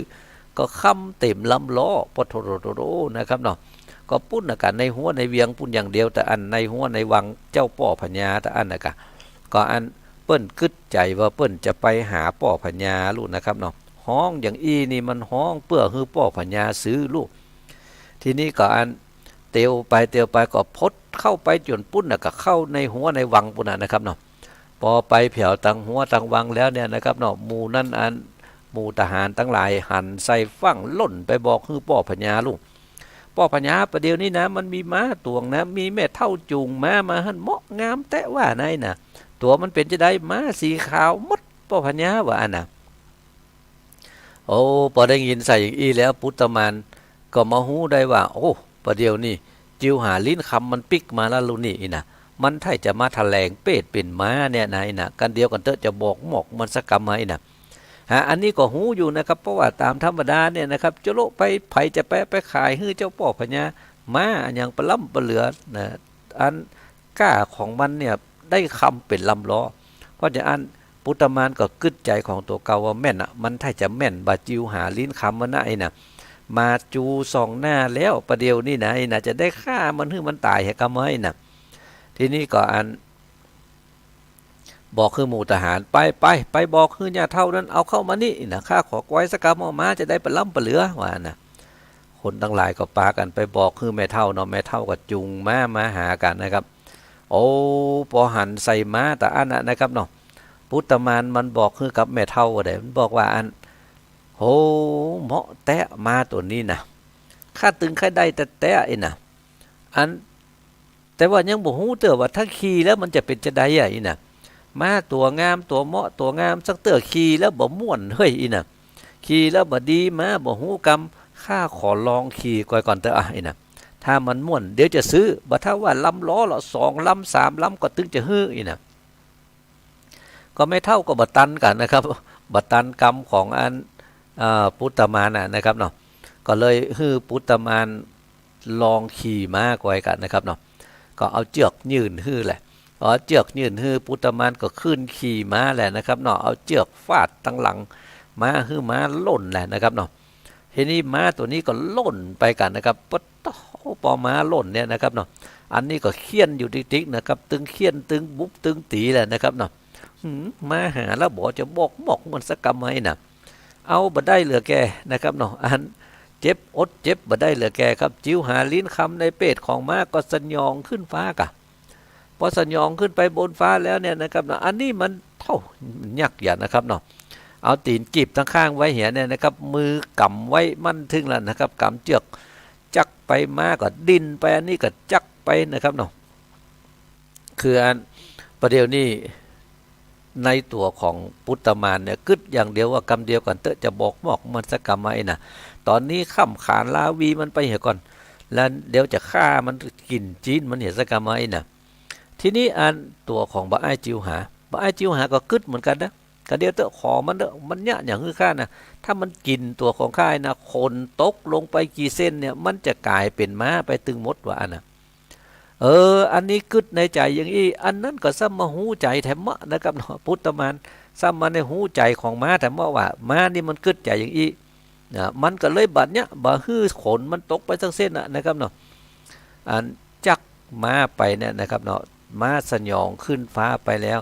ก็คำเต็มลำล้อ ปะโถโถโถโถนะครับเนาะ ก็ปุ้นนะก่ะ ในฮั้วในเวียงปุ้นอย่างเดียว แต่อันในฮั้วในวังเจ้าป้อพญาแต่อันนะก่ะ ก็อันเปิ้นกึ๊ดใจ๋ว่าเปิ้นจะไปหาป้อพญาลูกนะครับเนาะ ฮ้องอย่างอี้นี่มันฮ้องเปื้อหื้อป้อพญาซื้อลูก ทีนี้ก็อันเตียวไปเตียวไปก็พดเข้าไปจ๋นปุ้นนะ ก็เข้าในฮั้วในวังปุ้นนะนะครับเนาะ ปอไปแผวตังฮั้วตังวังแล้วเนี่ยนะครับเนาะ หมู่นั้นอัน หมู่ทหารตังหลายหันใส่ฟั่งล่นไปบอกหื้อป้อพญาลูก ป้อพญา ประเดี๋ยวนี้นะ มันมีม้าตวงนะ มีแม่เฒ่าจูงม้ามาหั้น เหมาะงามแต๊ว่าในนะ ตั๋วมันเป๋นจาใด ม้าสีขาวหมด ป้อพญาว่าอั้นนะ โอ้ ปอได้ยินใส่อย่างอี้แล้ว ปุตตมานก็มาฮู้ได้ว่า โอ้ ประเดี๋ยวนี้จิวหาลิ้นคำมันปิ๊กมาแล้วลูกนี่ อี้นะ มันใถ้จะมาถะแหลงเปรตเป๋นม้าเนี่ยนะ อี้นะ กั๋นเดียวกั๋นเต๊อะ จะบอกหมอกมันสักกำไหม อี้นะ ฮะ อันนี้ก็ฮู้อยู่นะครับ เพราะว่าต๋ามธรรมดาเนี่ยนะครับ จะโละไป ใผจะไป ไปขายหื้อเจ้าป้อพญา ม้าอันยังปะล้ำปะเหลือนะ อันก้าของมันเนี่ยได้คำเป๋นลำล้อ เพราะจะอั้นปุตตมานก็กึ๊ดใจ๋ของตั๋วเก่าว่าแม่นอะ มันใถ้จะแม่นบ่าจิวหาลิ้นคำมันนะ อี้นะ มาจูส่องหน้าแล้ว ประเดี๋ยวนี้นะ อี้นะ จะได้ฆ่ามันหื้อมันต๋ายแหกำไหม อี้นะ ทีนี้ก็อัน บอกหื้อหมู่ทหาร ไป ไป ไปบอกหื้อญาเฒ่านั้นเอาเข้ามานี่นะ ข้าขอก๋วยสักกำ เอามาจะได้ปะล้ำปะเหลือ ว่านะ คนตังหลายก็ปากั๋นไปบอกหื้อแม่เฒ่าเนาะ แม่เฒ่าก็จูงม้ามาหากั๋นนะครับ โอ้ ปอหันใส่ม้าต๋าอั้นนะนะครับเนาะ ปุตตมานมันบอกหื้อกับแม่เฒ่าว่าใด มันบอกว่าอัน โห เหมาะแต๊ม้าตั๋วนี้นะ ข้าตึงใค่ได้แต๊ๆ อี้นะ อัน แต่ว่ายังบ่ฮู้เตื้อว่าถ้าขี่แล้วมันจะเป๋นจาใดอะ อี้นะ ม้าตั๋วงามตั๋วเหมาะตั๋วงามสักเตื้อ ขี่แล้วบ่ม่วนเฮ้ย อี้นะ ขี่แล้วบ่ดี ม้าบ่ฮู้กำ ข้าขอลองขี่ก่อยก่อนเตื้ออะ อี้นะ ถ้ามันม่วนเดี๋ยวจะซื้อ บ่ถ้าว่าลำล้อละ สองลำสามลำก็ตึงจะหื้อ อี้นะ ก็แม่เฒ่าก็บ่ตันกั๋นนะครับ บ่ตันกำของอัน เอ่อ ปุตตมานน่ะนะครับเนาะ ก็เลยหื้อปุตตมานลองขี่ม้าก่อยกั๋นนะครับเนาะ ก็เอาเจื้อกยื่นหื้อแหละ เอาเจื้อกยื่นหื้อ ปุตตมานก็ขึ้นขี่ม้าแหละนะครับเนาะ เอาเจื้อกฟาดตังหลังม้าหื้อม้าล่นแหละนะครับเนาะ ทีนี้ม้าตั๋วนี้ก็ล่นไปกั๋นนะครับ ปะโถ ปอม้าล่นเนี่ยนะครับเนาะ อันนี้ก็เฆี่ยนอยู่ติ๊กๆ นะครับ ตึงเฆี่ยนตึงบุบตึงตี๋แหละนะครับเนาะ หืม ม้าหาแล้วบ่จะบอกหมอกมันสักกำไหมนะ เอาบ่ได้เหลือแก่นะครับเนาะ อันเจ็บอดเจ็บบ่ได้เหลือแก่ครับ จิ๋วหาลิ้นคำในเปรตของม้าก็สยองขึ้นฟ้าก่ะ ปอสยองขึ้นไปบนฟ้าแล้วเนี่ยนะครับเนาะ อันนี้มันเท่า มันยักษ์ใหญ่นะครับเนาะ เอาตี๋นกีบตังข้างไว้เหียเนี่ยนะครับ มือกำไว้มั่นทึ่งแล้วนะครับ กำเจื้อกจักไป ม้าก็ดิ้นไป อันนี้ก็จักไปนะครับเนาะ คืออันประเดี๋ยวนี้ในตั๋วของปุตตมานเนี่ยกึ๊ดอย่างเดียวว่ากำเดียวก่อนเต๊อะ จะบอกหมอกมันสักกำไหมนะ ต๋อนนี้ค่ำขานราวีมันไปเหียก่อน แล้วเดี๋ยวจะฆ่ามันกิ๋นจีนมันเหียสักกำไหมนะ ทีนี้อันตั๋วของบ่าอ้ายจิ๋วหา บ่าอ้ายจิ๋วหาก็กึ๊ดเหมือนกั๋นนะ กะเดียวเต๊อะ ขอมันเต๊อะ มันเยียะหยังหื้อข้านะ ถ้ามันกิ๋นตั๋วของข้านะ ขนตกลงไปกี่เส้นเนี่ย มันจะก๋ายเป๋นม้าไปตึงหมด ว่าอั้นนะ เออ อันนี้กึ๊ดในใจ๋อย่างอี้ อันนั้นก็ซ้ำมาฮู้ใจ๋แถมเมาะนะครับเนาะ ปุตตมารซ้ำมาได้ฮู้ใจ๋ของม้าแถมเมาะว่า ม้านี่มันกึ๊ดใจ๋อย่างอี้ นะ มันก็เลยบัดเนี้ย บ่หื้อขนมันตกไปสักเส้นน่ะนะครับเนาะ อันจักม้าไปเนี่ยนะครับเนาะ ม้าสยองขึ้นฟ้าไปแล้ว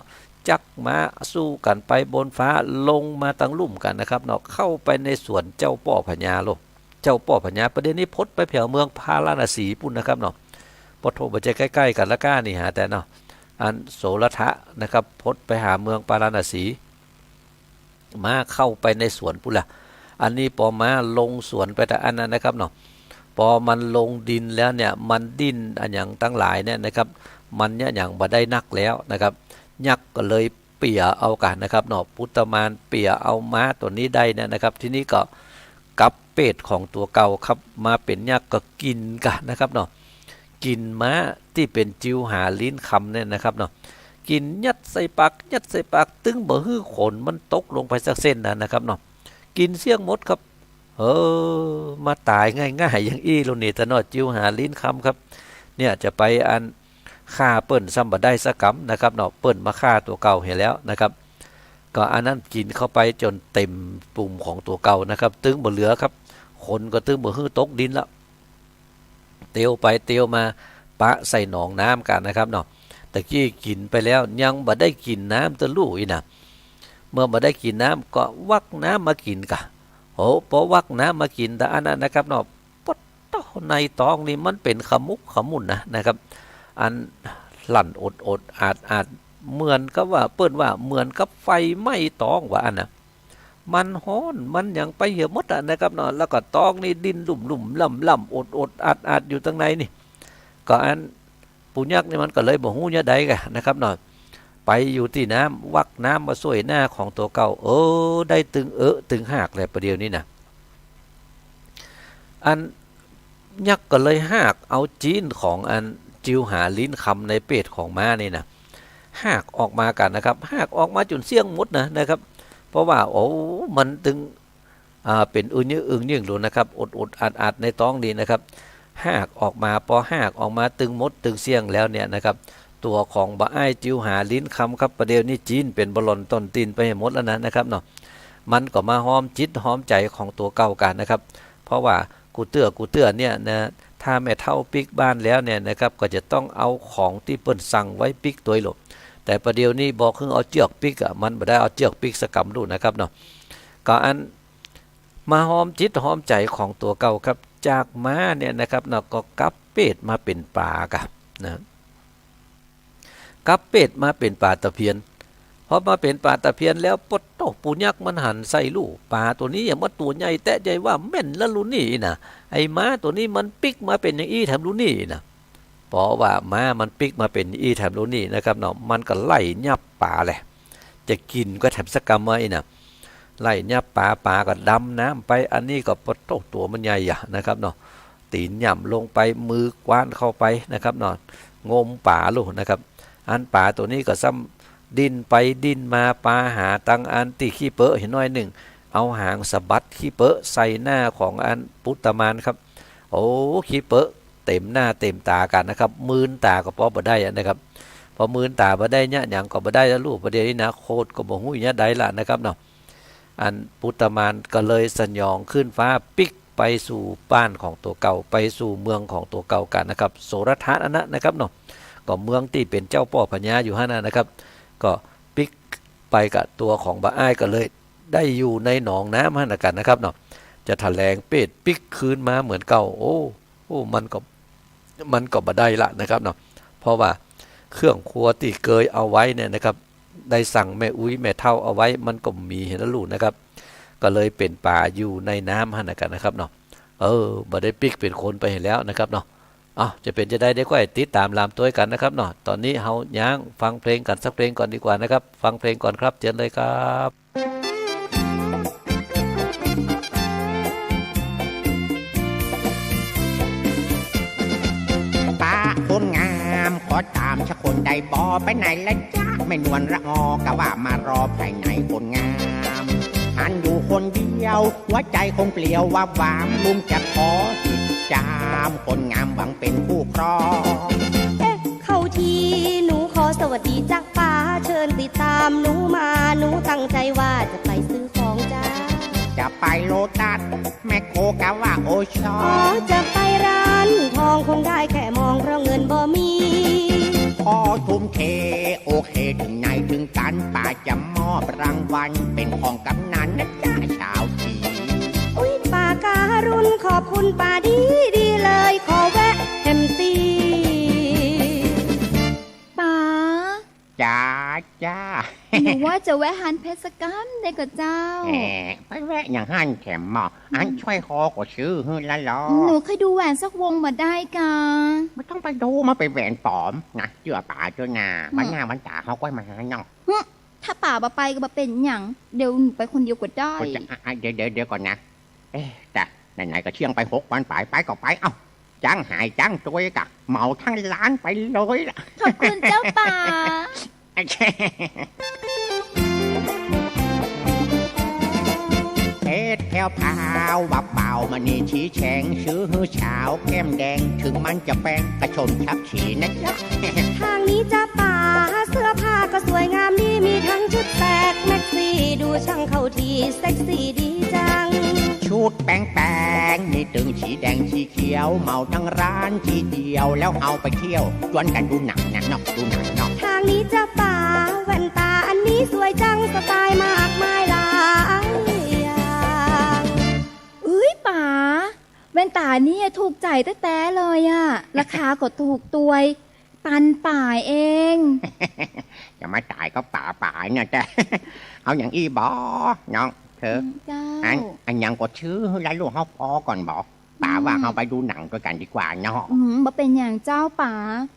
จักม้าสู้กั๋นไปบนฟ้า ลงมาตังลุ่มกั๋นนะครับเนาะ เข้าไปในสวนเจ้าป้อพญาโลด เจ้าป้อพญา ประเดี๋ยวนี้พดไปแผวเมืองพาราณสีปุ้นนะครับเนาะ ปะโถ บ่ใจ้ใก้ๆ กั๋นละก้านี่หาแต่เนาะ อันโสรถะนะครับ พดไปหาเมืองพาราณสี ม้าเข้าไปในสวนปุ้นละ อันนี้ปอม้าลงสวนไปตะอั้นนั้นนะครับเนาะ ปอมันลงดินแล้วเนี่ย มันดิ้นอะหยังตังหลายเนี่ยนะครับ มันเยียะหยังบ่ได้นักแล้วนะครับ ยักษ์ก็เลยเปียเอากั๋นนะครับเนาะ ปุตตมารเปียเอาม้าตั๋วนี้ได้เนี่ยนะครับ ทีนี้ก็กลับเปรตของตั๋วเก่าครับ มาเป๋นยักษ์ก็กิ๋นกั๋นนะครับเนาะ กิ๋นม้าตี้เป๋นจิวหาลิ้นคำเนี่ยนะครับเนาะ กิ๋นยัดใส่ปาก ยัดใส่ปาก ตึงบ่หื้อขนมันตกลงไปสักเส้นนะนะครับเนาะ กิ๋นเสี้ยงหมดครับ เออ มาต๋ายง่ายๆ อย่างอี้ลูกนี่ตะเนาะ จิวหาลิ้นคำครับ เนี่ยจะไปอันฆ่าเปิ้นซ้ำบ่ได้สักกำนะครับเนาะ เปิ้นมาฆ่าตั๋วเก่าเหียแล้วนะครับ ก็อันนั้นกิ๋นเข้าไปจ๋นเต๋มปุ่มของตั๋วเก่านะครับ ตึงบ่เหลือครับ ขนก็ตึงบ่หื้อตกดินละ เตียวไปเตียวมา ปะใส่หนองน้ำกั๋นนะครับเนาะ ตะกี้กิ๋นไปแล้วยังบ่ได้กิ๋นน้ำตะลู่อี้นะ เมื่อบ่ได้กิ๋นน้ำก็วักน้ำมากิ๋นก่ะ โอ้ ปอวักน้ำมากิ๋นตะอั้นนั้นนะครับเนาะ ปะโถ ในต๊องนี่มันเป๋นขมุกขมุ่นนะ นะครับ อันลั่นอดๆ อาดๆ เหมือนกับว่า เปิ้นว่าเหมือนกับไฟไหม้ต๊องว่าอั้นนะ มันฮ้อน มันหยังไปเหียหมดอะนะครับเนาะ แล้วก็ต๊องนี่ดิ้นลุ่มๆ ล่ำๆ อดๆ อาดๆ อยู่ตังในนี่ ก็อัน ปู่ยักษ์นี่มันก็เลยบ่ฮู้เยียะใดก่ะนะครับเนาะ ไปอยู่ตี้น้ำ วักน้ำมาซ่วยหน้าของตั๋วเก่า เออ ได้ตึงเอะตึงหากแหละประเดี๋ยวนี้นะ อันยักษ์ก็เลยหากเอาจี๊นของอันจิวหาลิ้นคำในเปรตของม้านี่นะ หากออกมากั๋นนะครับ หากออกมาจ๋นเสี้ยงหมดนะ นะครับ เพราะว่า โอ้ มันตึง อ่า เป๋นอึงยิ่งอึงยิ่งลูกนะครับ อดๆ อาดๆ ในต๊องนี่นะครับ หากออกมา ปอหากออกมาตึงหมดตึงเสี้ยงแล้วเนี่ยนะครับ ตั๋วของบ่าอ้ายจิวหาลิ้นคำครับ ประเดี๋ยวนี้จี๊นเป๋นบ่าล่อนต้นตีนไปเหียหมดแล้วนะ นะครับเนาะ มันก็มาฮอมจิตฮอมใจ๋ของตั๋วเก่ากั๋นนะครับ เพราะว่ากู้เตื้อกู้เตื้อเนี่ยนะ ถ้าแม่เฒ่าปิ๊กบ้านแล้วเนี่ยนะครับ ก็จะต้องเอาของตี้เปิ้นสั่งไว้ปิ๊กตวยลูก แต่ประเดี๋ยวนี้บอกหื้อเอาเจื้อกปิ๊กอะ มันบ่ได้เอาเจื้อกปิ๊กสักกำลูกนะครับเนาะ ก็อัน มาฮอมจิตฮอมใจ๋ของตั๋วเก่าครับ จากม้าเนี่ยนะครับเนาะ ก็กลับเปรตมาเป๋นป๋าก่ะนะ กลับเปรตมาเป๋นป๋าตะเพียน พอมาเป๋นป๋าตะเพียนแล้ว ปะโถ ปู่ยักษ์มันหันใส่ลูก ป๋าตั๋วนี้อะมันตั๋วใหญ่แต๊ใหญ่ว่าแม่นแล้วลูกนี่นะ ไอ้ม้าตั๋วนี้มันปิ๊กมาเป๋นอย่างอี้แถมลูกนี่นะ เพราะว่าม้ามันปิ๊กมาเป๋นอี้แถมลูกนี่นะครับเนาะ มันก็ไล่ยับป๋าแหละ จะกิ๋นก็แถมสักกำว่าอี้นะ ไล่ยับป๋า ป๋าก็ดำน้ำไป อันนี้ก็ปะโถ ตั๋วมันใหญ่อะนะครับเนาะ ตี๋นหย่ำลงไป มือกว้านเข้าไปนะครับเนาะ งมป๋าลูกนะครับ อันป๋าตั๋วนี้ก็ซ้ำดิ้นไปดิ้นมา ปาหาตังอันตี้ขี้เปอะเหียน้อยนึ่ง เอาหางสะบัดขี้เปอะใส่หน้าของอันปุตตมารครับ โอ้ ขี้เปอะเต๋มหน้าเต๋มต๋ากั๋นนะครับ มืนต๋าก็ปอบ่ได้อะนะครับ ปอมืนต๋าบ่ได้เยียะหยังก็บ่ได้แล้วลูก ประเดี๋ยวนี้นะ โคตรก็บ่ฮู้เยียะใดละนะครับเนาะ อันปุตตมารก็เลยสยองขึ้นฟ้าปิ๊กไปสู่บ้านของตั๋วเก่า ไปสู่เมืองของตั๋วเก่ากั๋นนะครับ โสรถะอันนั้นนะครับเนาะ ก็เมืองตี้เป๋นเจ้าป้อพญาอยู่หั้นนะนะครับ ก็ปิ๊กไปกับตั๋วของบ่าอ้ายก็เลยได้อยู่ในหนองน้ำหั้นนะกั๋นนะครับเนาะ จะถะแหลงเปรตปิ๊กคืนมาเหมือนเก่า โอ้ โอ้ มันก็ มันก็บ่ได้ละนะครับเนาะ เพราะว่าเครื่องครัวตี้เกยเอาไว้เนี่ยนะครับ ได้สั่งแม่อุ๊ยแม่เฒ่าเอาไว้ มันก็บ่มีหั้นนะลูกนะครับ ก็เลยเป๋นป๋าอยู่ในน้ำหั้นนะกั๋นนะครับเนาะ เออ บ่ได้ปิ๊กเป๋นคนไปหั้นแล้วนะครับเนาะ เอ้า จะเป๋นจะใดเดี๋ยวก้อยติดต๋ามลามตวยกั๋นนะครับเนาะ ต๋อนนี้เฮาย้างฟังเพลงกั๋นสักเพลงก่อนดีกว่านะครับ ฟังเพลงก่อนครับ เจิญเลยครับ ป้าคนงามขอ ก็ตามสักคนได้บ่ ไปไหนละจ๊ะแม่นวลละออ กะว่ามารอภายในคนงาม หันอยู่คนเดียว หัวใจคงเปลี่ยววาบหวาม ลุงจะขอติดตาม คนงามหวังเป็นคู่ครอง เอ๊ะ เข้าที หนูขอสวัสดีจ๊ะป๋า เชิญติดตามหนูมา หนูตั้งใจว่าจะไปซื้อของจ๊ะ จะไปโลตัส แมคโครกะว่าโอชอ อ๋อ จะไปร้านทองคงได้แค่มอง เพราะเงินบ่มี ขอทุ่มเท โอเค ถึงไหนถึงกัน ป๋าจะมอบรางวัล เป็นของกำนัลนะจ๊ะ ชาวจีน อุ๊ย ป๋าการุณ ขอบคุณป๋าดีดีเลย ขอแวะแฮมตี้ ป๋า จ๋าจ้า หนูว่าจะแวะฮ้านเพชรสักกำได้ก่อเจ้า แหม ไปแวะอย่างหั้นแถมหม้อ อัน อืม สร้อยคอก็ซื้อหื้อละลอ หนูเคยดูแหวนสักวงบ่ได้กา บ่ต้องไปดู มันเป็นแหวนปลอมนะ เจื้อป๋าเถอะนา อืม วันหน้าวันต๋าเฮาก้อยมาหาเนาะ หึ ถ้าป๋าบ่ไปก็บ่เป๋นหยัง เดี๋ยวหนูไปคนเดียวก็ได้ ก็จะ อ่ะ อ่ะ เดี๋ยว เดี๋ยว เดี๋ยวก่อนนะ เอ๊ะ แต่ไหนๆ ก็เที่ยงไปหกวันป๋าย ไปก็ไป เอ้า จั้งหายจั้งตวยกะ เหมาทั้งร้านไปเลยละ ขอบคุณเจ้าป๋า เพชรแพรวพราว วับวาว มณีชี้แฉ่ง ซื้อหื้อสาวแก้มแดง ถึงมันจะแปง กะชมชัก สีนะจ๊ะ ทางนี้จ๊ะป๋า เสื้อผ้าก็สวยงามดี มีทั้งชุดแสกแม็กซี่ ดูช่างเข้าที เซ็กซี่ดีจัง ชุดแปงๆ มีตึงสีแดงสีเขียว เหมาทั้งร้านทีเดียว แล้วเฮาไปเที่ยว จวนกั๋นดูหนังนะเนาะ ดูหนังเนาะ ทางนี้จ๊ะป๋า แว่นต๋าอันนี้สวยจัง สไตล์มากมายหลายอย่าง อุ๊ยป๋า แว่นต๋านี่ถูกใจ๋แต๊ๆ เลยอะ ราคาก็ถูกตวย ปันป๋ายเอง จะมาต๋ายก็ป๋าป๋ายเนี่ยแต่ เอาอย่างอี้บ่ น้องเธอ อืม เจ้า อัน อันหยังก็ซื้อหื้อละลูก เฮาปอก่อนบ่ ป๋าว่า อืม เฮาไปดูหนังตวยกั๋นดีกว่าเนาะ อืม บ่เป๋นหยังเจ้าป๋า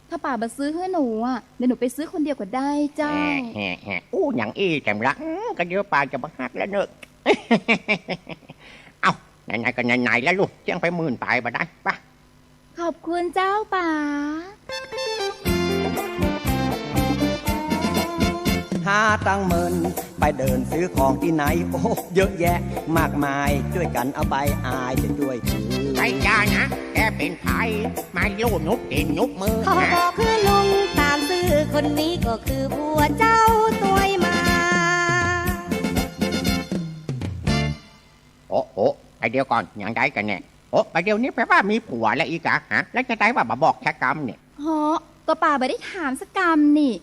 ถ้าป๋าบ่ซื้อหื้อหนูอะ เดี๋ยวหนูไปซื้อคนเดียวก็ได้เจ้า แฮะ แฮะ แฮะ อู้ อย่างอี้แจ่มละ อืม ก็เดี๋ยวป๋าจะบ่ฮักแล้วเนาะ เอ้า ไหนๆ ก็ไหนๆ แล้วลูก เที่ยงไปหมื่นป๋ายบ่ได้ ไป ขอบคุณเจ้าป๋า หาตังค์เมิน ไปเดินซื้อของตี้ไหน โอ้ เยอะแยะมากมาย จ้วยกั๋นเอาไป อายจะจ้วยถือ ใครจ้านะ แกเป๋นใผ มาลู่นุบตี๋นนุบมือ ขอบอกคือลุงต๋ามซื่อ คนนี้ก็คือผัวเจ้าตวยมา โอ้ โอ้ ไปเดี๋ยวก่อน อย่างใดกั๋นแน่ โอ้ ไปเดี๋ยวนี้แปลว่ามีผัวแล้วอี้กา ฮะ แล้วจะใดว่าบ่บอกสักกำเนี่ย เหาะ ก็ป๋าบ่ได้ถามสักกำนี่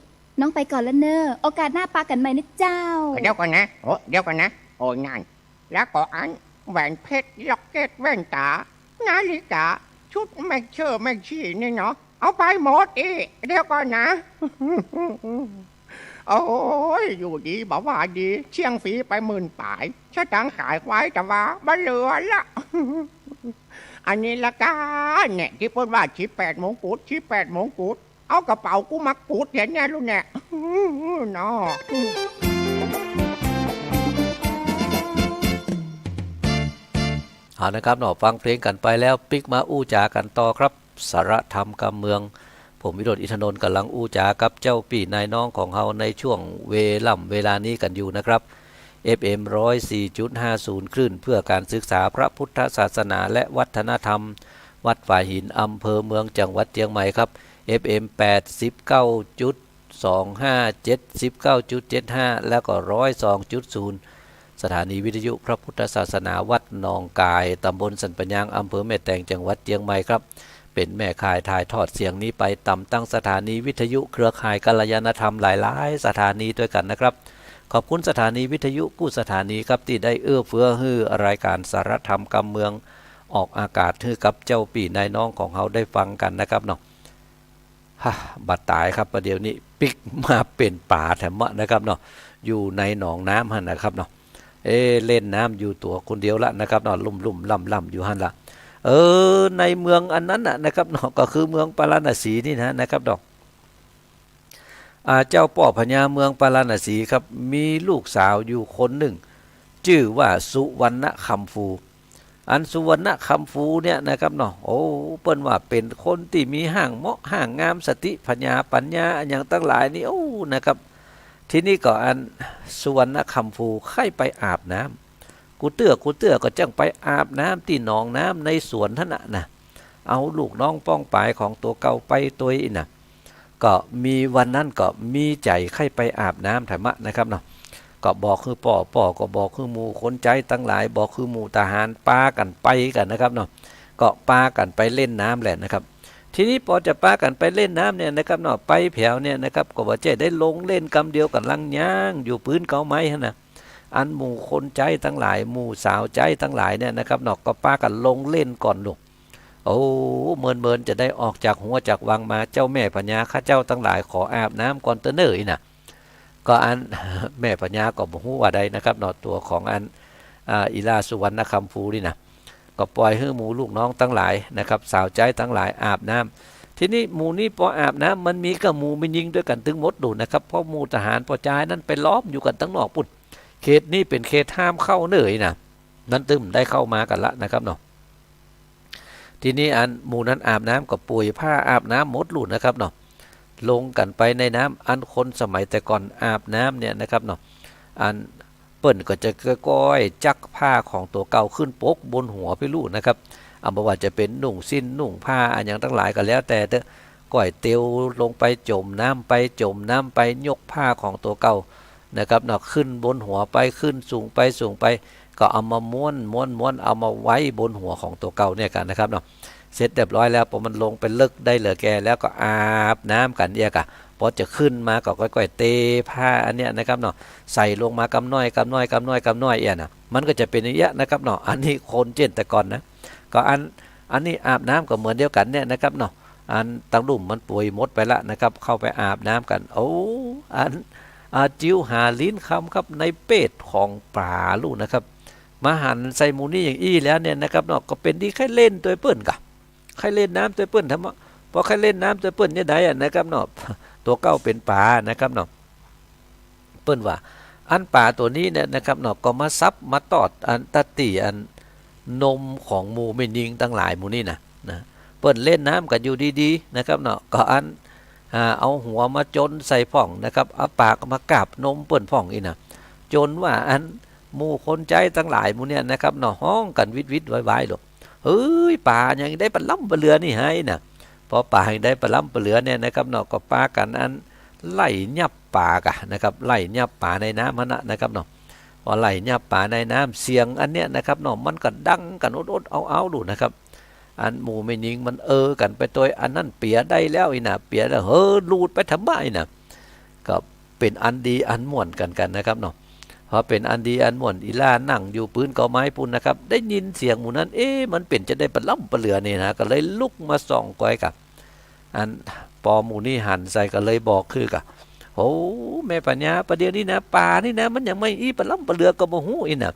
น้องไปก่อนละเน่อ โอกาสหน้าปะกั๋นใหม่นะเจ้า เดี๋ยวก่อนนะ โอ้ เดี๋ยวก่อนนะ โอ้ นั่น แล้วก็อัน แหวนเพชร ล็อกเก็ต แว่นต๋า นาฬิกา ชุดแม็กเชอร์แม็กชีนี่เนาะ เอาไปหมดอี้ เดี๋ยวก่อนนะ โอ้ย อยู่ดีบ่ว่าดี เสี้ยงฟรีไปหมื่นป๋าย สตางค์ขายควายตะวาบ่เหลือละ อันนี้ละกาเนี่ย ตี้เปิ้นว่าสิบแปดมงกุฎ สิบแปดมงกุฎ เอากระเป๋ากูมากุดแถวเนี่ยลูกเนี่ย เนาะ เอานะครับเนาะ ฟังเพลงกั๋นไปแล้ว ปิ๊กมาอู้จ๋ากั๋นต่อครับ สาระธรรมกำเมือง ผมวิโรจน์ อินทนนท์ ก่ำลังอู้จ๋ากับเจ้าปี้นายน้องของเฮาในช่วงเวล่ำเวลานี้กั๋นอยู่นะครับ เอฟเอ็ม ร้อยสี่จุดห้าศูนย์ คลื่นเพื่อการศึกษาพระพุทธศาสนาและวัฒนธรรม วัดฝายหิน อำเภอเมือง จังหวัดเจียงใหม่ครับ เอฟเอ็ม แปดสิบเก้าจุดสองห้า เจ็ดสิบเก้าจุดเจ็ดห้า แล้วก็ ร้อยสองจุดศูนย์ สถานีวิทยุพระพุทธศาสนาวัดหนองกาย ตำบลสันปะยาง อำเภอแม่แตง จังหวัดเจียงใหม่ครับ เป๋นแม่ข่ายถ่ายทอดเสียงนี้ไปต๋ามตั้งสถานีวิทยุเครือข่ายกัลยาณธรรมหลายๆ สถานีตวยกั๋นนะครับ ขอบคุณสถานีวิทยุกู้สถานีครับ ตี้ได้เอื้อเฟื้อหื้อรายการสาระธรรมกำเมือง ออกอากาศหื้อกับเจ้าปี้นายน้องของเฮาได้ฟังกั๋นนะครับเนาะ ฮะ บ่ต๋ายครับ ประเดี๋ยวนี้ปิ๊กมาเป๋นป๋าแถมมะนะครับเนาะ อยู่ในหนองน้ำหั้นนะครับเนาะ เอ๊ะ เล่นน้ำอยู่ตั๋วคนเดียวละนะครับเนาะ ลุ่มๆ ล่ำๆ อยู่หั้นละ เออ ในเมืองอันนั้นน่ะนะครับเนาะ ก็คือเมืองปาราณสีนี่นะ นะครับเนาะ อ่า เจ้าป้อพญาเมืองปาราณสีครับ มีลูกสาวอยู่คนนึ่ง จื้อว่าสุวรรณคำฟู อันสุวรรณคำภูเนี่ยนะครับเนาะ โอ้ เปิ้นว่าเป๋นคนตี้มีฮ่างเหมาะฮ่างงาม สติผญาปั๋ญญาอะหยังตังหลายนี่ โอ้ นะครับ ทีนี้ก็อันสุวรรณคำภูใค่ไปอาบน้ำ กู้เตื้อกู้เตื้อก็จั้งไปอาบน้ำตี้หนองน้ำในสวนหั้นน่ะนะ เอาลูกน้องป้องปายของตั๋วเก่าไปตวยอี้นะ ก็มีวันนั้นก็มีใจ๋ใค่ไปอาบน้ำถมะนะครับเนาะ ก็บอกหื้อป้อ ป้อก็บอกหื้อหมู่คนใจ๊ตังหลาย บอกหื้อหมู่ทหาร ปากั๋นไปกั๋นนะครับเนาะ ก็ปากั๋นไปเล่นน้ำแหละนะครับ ทีนี้ปอจะปากั๋นไปเล่นน้ำเนี่ยนะครับเนาะ ไปแผวเนี่ยนะครับ ก็บ่ใจ้ได้ลงเล่นกำเดียวกั๋น ลังย้างอยู่ปื๊นเก๊าไม้หั้นน่ะ อันหมู่คนใจ๊ตังหลาย หมู่สาวใจ๊ตังหลายเนี่ยนะครับเนาะ ก็ปากั๋นลงเล่นก่อนลูก โอ้ เมินๆ จะได้ออกจากหัวจากวังมา เจ้าแม่ผญาข้าเจ้าตังหลายขออาบน้ำก่อนเต๊อะเน่ออี้นะ ก็อัน แม่ผญาก็บ่ฮู้ว่าใดนะครับเนาะ ตั๋วของอัน อ่า อีหล้าสุวรรณคำภูนี่นะ ก็ป่อยหื้อหมู่ลูกน้องตังหลายนะครับ สาวใจ๊ตังหลายอาบน้ำ ทีนี้หมู่นี้ปออาบน้ำ มันมีก้าหมู่แม่ญิงตวยกั๋นตึงหมดลูกนะครับ เพราะหมู่ทหารป้อจายนั้นไปล้อมอยู่กั๋นตังนอกปู๊น เขตนี้เป๋นเขตห้ามเข้าเน่ออี้นะ นั้นตึงบ่ได้เข้ามากั๋นละนะครับเนาะ ทีนี้อันหมู่นั้นอาบน้ำก็ป่วยผ้าอาบน้ำหมดลูกนะครับเนาะ ลงกั๋นไปในน้ำ อันคนสมัยแต่ก่อนอาบน้ำเนี่ยนะครับเนาะ อันเปิ้นก็จะก้อยๆ จักผ้าของตั๋วเก่าขึ้นปกบนหัวปี้ลูกนะครับ เอาบ่ว่าจะเป๋นนุ่งสิ้นนุ่งผ้าอะหยังตังหลายก็แล้วแต่เต๊อะ ก้อยเตียวลงไปจ๋มน้ำไปจ๋มน้ำไป ยกผ้าของตั๋วเก่านะครับเนาะ ขึ้นบนหัวไป ขึ้นสูงไปสูงไป ก็เอามาม้วนม้วนม้วน เอามาไว้บนหัวของตั๋วเก่าเนี่ยกั๋นนะครับเนาะ เสร็จเรียบร้อยแล้ว ปอมันลงไปเลิกได้เหลือแก่แล้วก็อาบน้ำกั๋นเอียกอะ ปอจะขึ้นมาก็ก้อยๆ เตผ้าอันเนี้ยนะครับเนาะ ใส่ลงมากำน้อยกำน้อยกำน้อยกำน้อยเอี้ยนะ มันก็จะเป๋นอย่างเงี้ยนะครับเนาะ อันนี้คนเจ้นแต่ก่อนนะ ก็อัน อันนี้อาบน้ำก็เหมือนเดียวกั๋นเนี่ยนะครับเนาะ อันตังลุ่มมันป่วยหมดไปละนะครับ เข้าไปอาบน้ำกั๋น โอ้ อัน อา จิ๋วหาลิ้นคำครับ ในเปตของป๋าลูกนะครับ มาหันใส่หมู่นี้อย่างอี้แล้วเนี่ยนะครับเนาะ ก็เป๋นดีใค่เล่นตวยเปิ้นก่ะ ใค่เล่นน้ำตวยเปิ้นถมะ ปอใค่เล่นน้ำตวยเปิ้นจะใดอะนะครับเนาะ ตั๋วเก่าเป๋นป๋านะครับเนาะ เปิ้นว่า อันป๋าตั๋วนี้เนี่ยนะครับเนาะ ก็มาซับมาตอดอันตั๊ดตี้อันนมของหมู่แม่ญิงตังหลายหมู่นี้นะ นะ เปิ้นเล่นน้ำกั๋นอยู่ดีๆ นะครับเนาะ ก็อัน อ่า เอาหัวมาจนใส่พ่องนะครับ เอาปากมากาบนมเปิ้นพ่องอี้นะ จ๋นว่าอันหมู่คนใจ๊ตังหลายหมู่เนี่ยนะครับเนาะ ฮ้องกั๋นวิดๆ วายๆ ลูก เฮ้ย ป๋าหยังได้ปะล้ำปะเหลือนี่ไฮนะ ปอป๋าหยังได้ปะล้ำปะเหลือเนี่ยนะครับเนาะ ก็ปากั๋นอันไล่ยับป๋าก่ะนะครับ ไล่ยับป๋าในน้ำหั้นน่ะนะครับเนาะ ปอไล่ยับป๋าในน้ำ เสียงอันเนี้ยนะครับเนาะ มันก็ดังกั๋นอดๆ เอาๆ ลูกนะครับ อันหมู่แม่ญิงมันเออกั๋นไปตวย อันนั้นเปียได้แล้วอี้นะ เปียแล้ว เฮ้อ ลูดไปถมะอี้นะ ก็เป๋นอันดีอันม่วนกั๋นกั๋นนะครับเนาะ พอเป๋นอันดีอันม่วน อีหล้านั่งอยู่ปื๊นเก๊าไม้ปู๊นนะครับ ได้ยินเสียงหมู่นั้น เอ๊ะ มันเป๋นจะได้ปะล้ำปะเหลือนี่นะ ก็เลยลุกมาส่องกอยก่ะ อันปอหมู่นี้หันใส่ก็เลยบอกคือกะ โอ้ แม่ผญา ประเดี๋ยวนี้นะ ป๋านี่นะ มันหยังมาอี้ปะล้ำปะเหลือก็บ่ฮู้อี้นะ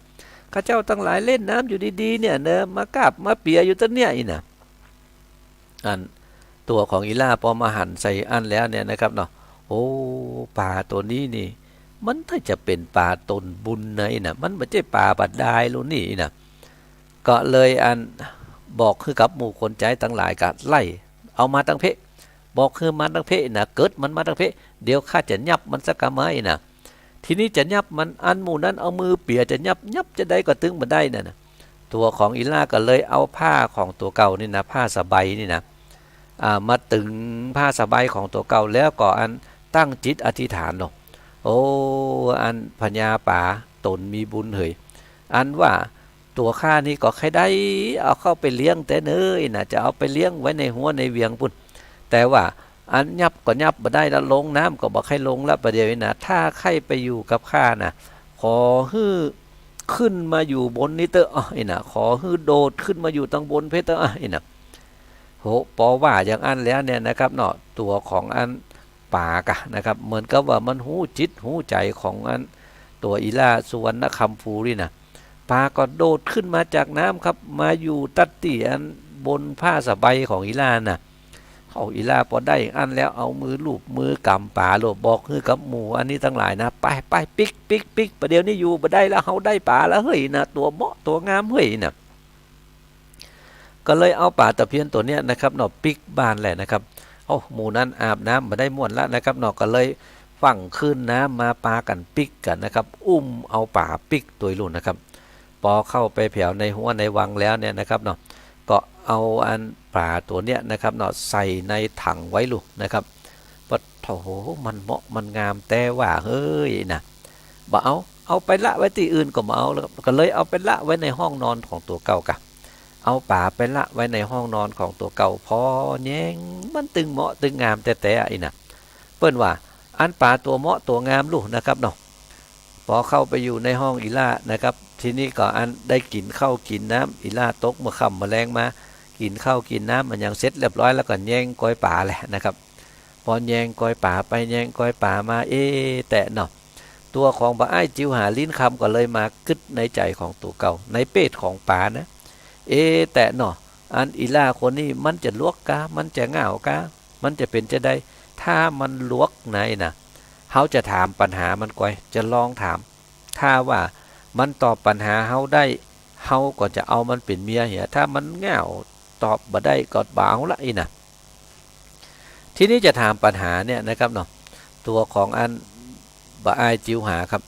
ข้าเจ้าตังหลายเล่นน้ำอยู่ดีๆ เนี่ยเนอะ มากาบมาเปียอยู่ตั๊งเนี่ยอี้นะ อันตั๋วของอีหล้าปอมาหันใส่อั้นแล้วเนี่ยนะครับเนาะ โอ้ ป๋าตั๋วนี้นี่ มันถ้าจะเป๋นป๋าต๋นบุญนะอี้นะ มันบ่ใจ้ป๋าบาดาลย์ลูกนี่อี้นะ ก็เลยอันบอกคือกับหมู่คนใจ๊ตังหลายกะไล่ เอามาตังเพะ บอกคือมาตังเพะนะ เกิดมันมาตังเพะ เดี๋ยวข้าจะยับมันสักกำไม้นะ ทีนี้จะยับมัน อันหมู่นั้นเอามือเปียจะยับ ยับจะใดก็ตึงบ่ได้นั่นน่ะ ตั๋วของอีหล้าก็เลยเอาผ้าของตั๋วเก่านี่นะ ผ้าสะใบนี่นะ อ่า มาตึงผ้าสะใบของตั๋วเก่า แล้วก็อันตั้งจิตอธิษฐานเนาะ โอ้ อันผญาป๋าต๋นมีบุญเหย อันว่าตั๋วข้านี่ก็ใค่ได้เอาเข้าไปเลี้ยงแต๊เน่ออี้นะ จะเอาไปเลี้ยงไว้ในฮั้วในเวียงปู๊น แต่ว่าอันยับก็ยับบ่ได้ละ ลงน้ำก็บ่ใค่ลงละ ประเดี๋ยวอี้นะ ถ้าใค่ไปอยู่กับข้านะ ขอหื้อขึ้นมาอยู่บนนี้เต๊อะ อ้อ อี้นะ ขอหื้อโดดขึ้นมาอยู่ตังบนเพะเต๊อะ อ้อ อี้นะ โห ปอว่าอย่างอั้นแล้วเนี่ยนะครับเนาะ ตั๋วของอันป๋ากะนะครับ เหมือนกับว่ามันฮู้จิตฮู้ใจ๋ของอันตั๋วอีหล้าสุวรรณคำภูนี่นะ ป๋าก็โดดขึ้นมาจากน้ำครับ มาอยู่ตั๊ดตี้อันบนผ้าสะใบของอีหล้าน่ะ เอาอีหล้าปอได้อั้นแล้ว เอามือลูบมือกำป๋าโลด บอกคือกับหมู่อันนี้ตังหลายนะ ไป ไป ปิ๊ก ปิ๊ก ปิ๊ก ประเดี๋ยวนี้อยู่บ่ได้ละ เฮาได้ป๋าละเฮ้ยนะ ตั๋วเหมาะตั๋วงามเฮ้ยนะ ก็เลยเอาป๋าตะเพียนตั๋วเนี้ยนะครับเนาะ ปิ๊กบ้านแหละนะครับ เอ้า หมู่นั้นอาบน้ำบ่ได้ม่วนละนะครับเนาะ ก็เลยฟั่งคลื่นน้ำมาปากั๋นปิ๊กกั๋นนะครับ อุ้มเอาป๋าปิ๊กตวยลูกนะครับ ปอเข้าไปแผวในฮั้วในวังแล้วเนี่ยนะครับเนาะ ก็เอาอันป๋าตั๋วเนี้ยนะครับเนาะ ใส่ในถังไว้ลูกนะครับ ปะโถ มันเหมาะมันงามแต๊ว่าเฮ้ยนะ บ่เอา เอาไปละไว้ตี้อื่นก็บ่เอาแล้ว ก็เลยเอาไปละไว้ในห้องนอนของตั๋วเก่ากะ เอาป๋าไปละไว้ในห้องนอนของตั๋วเก่า ปอแยงมันตึงเหมาะตึงงามแต๊ๆ อะ อี้นะ เปิ้นว่า อันป๋าตั๋วเหมาะตั๋วงามลูกนะครับเนาะ ปอเข้าไปอยู่ในห้องอี่ล่านะครับ ทีนี้ก็อันได้กิ๋นข้าวกิ๋นน้ำ อี่ล่าตกเมื่อค่ำเมื่อแลงมา กิ๋นข้าวกิ๋นน้ำอะหยังเสร็จเรียบร้อยแล้วก็แยงก๊อยป๋าแหละนะครับ ปอแยงก๊อยป๋าไปแยงก๊อยป๋ามา เอ๊ะ แต๊เนาะ ตั๋วของบ่าอ้ายจิ๋วหาลิ้นคำก็เลยมากึ๊ดในใจ๋ของตั๋วเก่า ในเปตของป๋านะ เอ๊ะ แต๊เนาะ อันอี่ล่าคนนี้มันจะหลวกกา มันจะง่าวกา มันจะเป๋นจาใด ถ้ามันหลวกในนะ เฮาจะถามปัญหามันก่อย จะลองถาม ถ้าว่ามันตอบปัญหาเฮาได้ เฮาก็จะเอามันเป๋นเมียเหีย ถ้ามันง่าวตอบบ่ได้ก็บ่เอาละอี้นะ ทีนี้จะถามปัญหาเนี่ยนะครับเนาะ ตั๋วของอันบ่าอ้ายจิ๋วหาครับ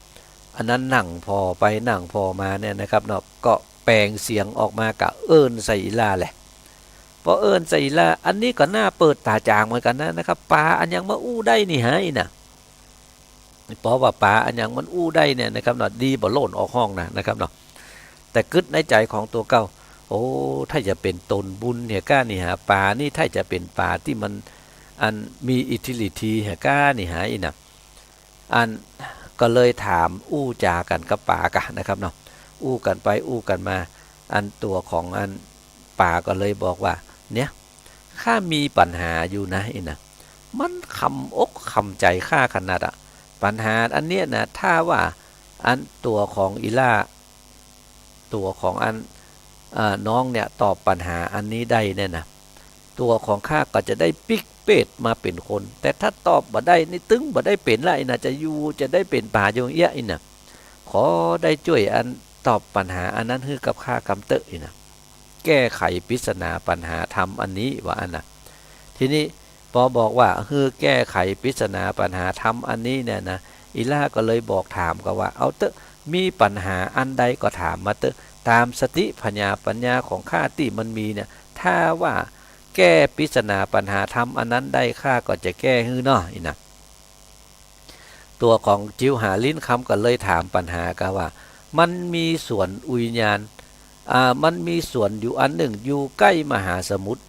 อันนั้นนั่งผ่อไปนั่งผ่อมาเนี่ยนะครับเนาะ ก็แป๋งเสียงออกมากะเอิ้นใส่อี่ล่าแหละ ปอเอิ้นใส่อี่ล่า อันนี้ก็หน้าเปิดต๋าจ๋างเหมือนกั๋นนะ นะครับ ป๋าอันหยังมาอู้ได้นี่หาอี้นะ ปอว่าป๋าอันหยังมันอู้ได้เนี่ยนะครับเนาะ ดีบ่โล่นออกห้องนะ นะครับเนาะ แต่กึ๊ดในใจ๋ของตั๋วเก่า โอ้ ถ้าจะเป๋นตนบุญเหียก้านี่หา ป๋านี่ถ้าจะเป๋นป๋าตี้มัน อันมีอิทธิฤทธีเหียก้านี่หาอี้นะ อันก็เลยถามอู้จ๋ากั๋นกับป๋ากะนะครับเนาะ อู้กั๋นไปอู้กั๋นมา อันตั๋วของอันป๋าก็เลยบอกว่า เนี่ย ข้ามีปัญหาอยู่นะอี้นะ มันคำอกคำใจ๋ข้าขนาดอะ ปัญหาอันเนี้ยนะ ถ้าว่าอันตั๋วของอี่ล่า ตั๋วของอัน เอ่อ น้องเนี่ยตอบปัญหาอันนี้ได้เนี่ยนะ ตั๋วของข้าก็จะได้ปิ๊กเปตมาเป๋นคน แต่ถ้าตอบบ่ได้นี่ตึงบ่ได้เป๋นละอี้นะ จะอยู่จะได้เป๋นป๋าอยู่เอี้ยอี้นะ ขอได้จ้วยอันตอบปัญหาอันนั้นหื้อกับข้ากำเต๊อะอี้นะ แก้ไขปริศนาปัญหาธรรมอันนี้ว่าอั้นนะ ทีนี้ปอบอกว่าหื้อแก้ไขปริศนาปัญหาธรรมอันนี้เนี่ยนะ อี่ล่าก็เลยบอกถามกะว่า เอาเต๊อะ มีปัญหาอันใดก็ถามมาเต๊อะ ต๋ามสติผญาปัญญาของข้าตี้มันมีเนี่ย ถ้าว่าแก้ปริศนาปัญหาธรรมอันนั้นได้ ข้าก็จะแก้หื้อเนาะอี้นะ ตั๋วของจิ๋วหาลิ้นคำก็เลยถามปัญหากะว่า มันมีสวนอุยญาณ อ่า มันมีสวนอยู่อันนึ่ง อยู่ใก้มหาสมุทร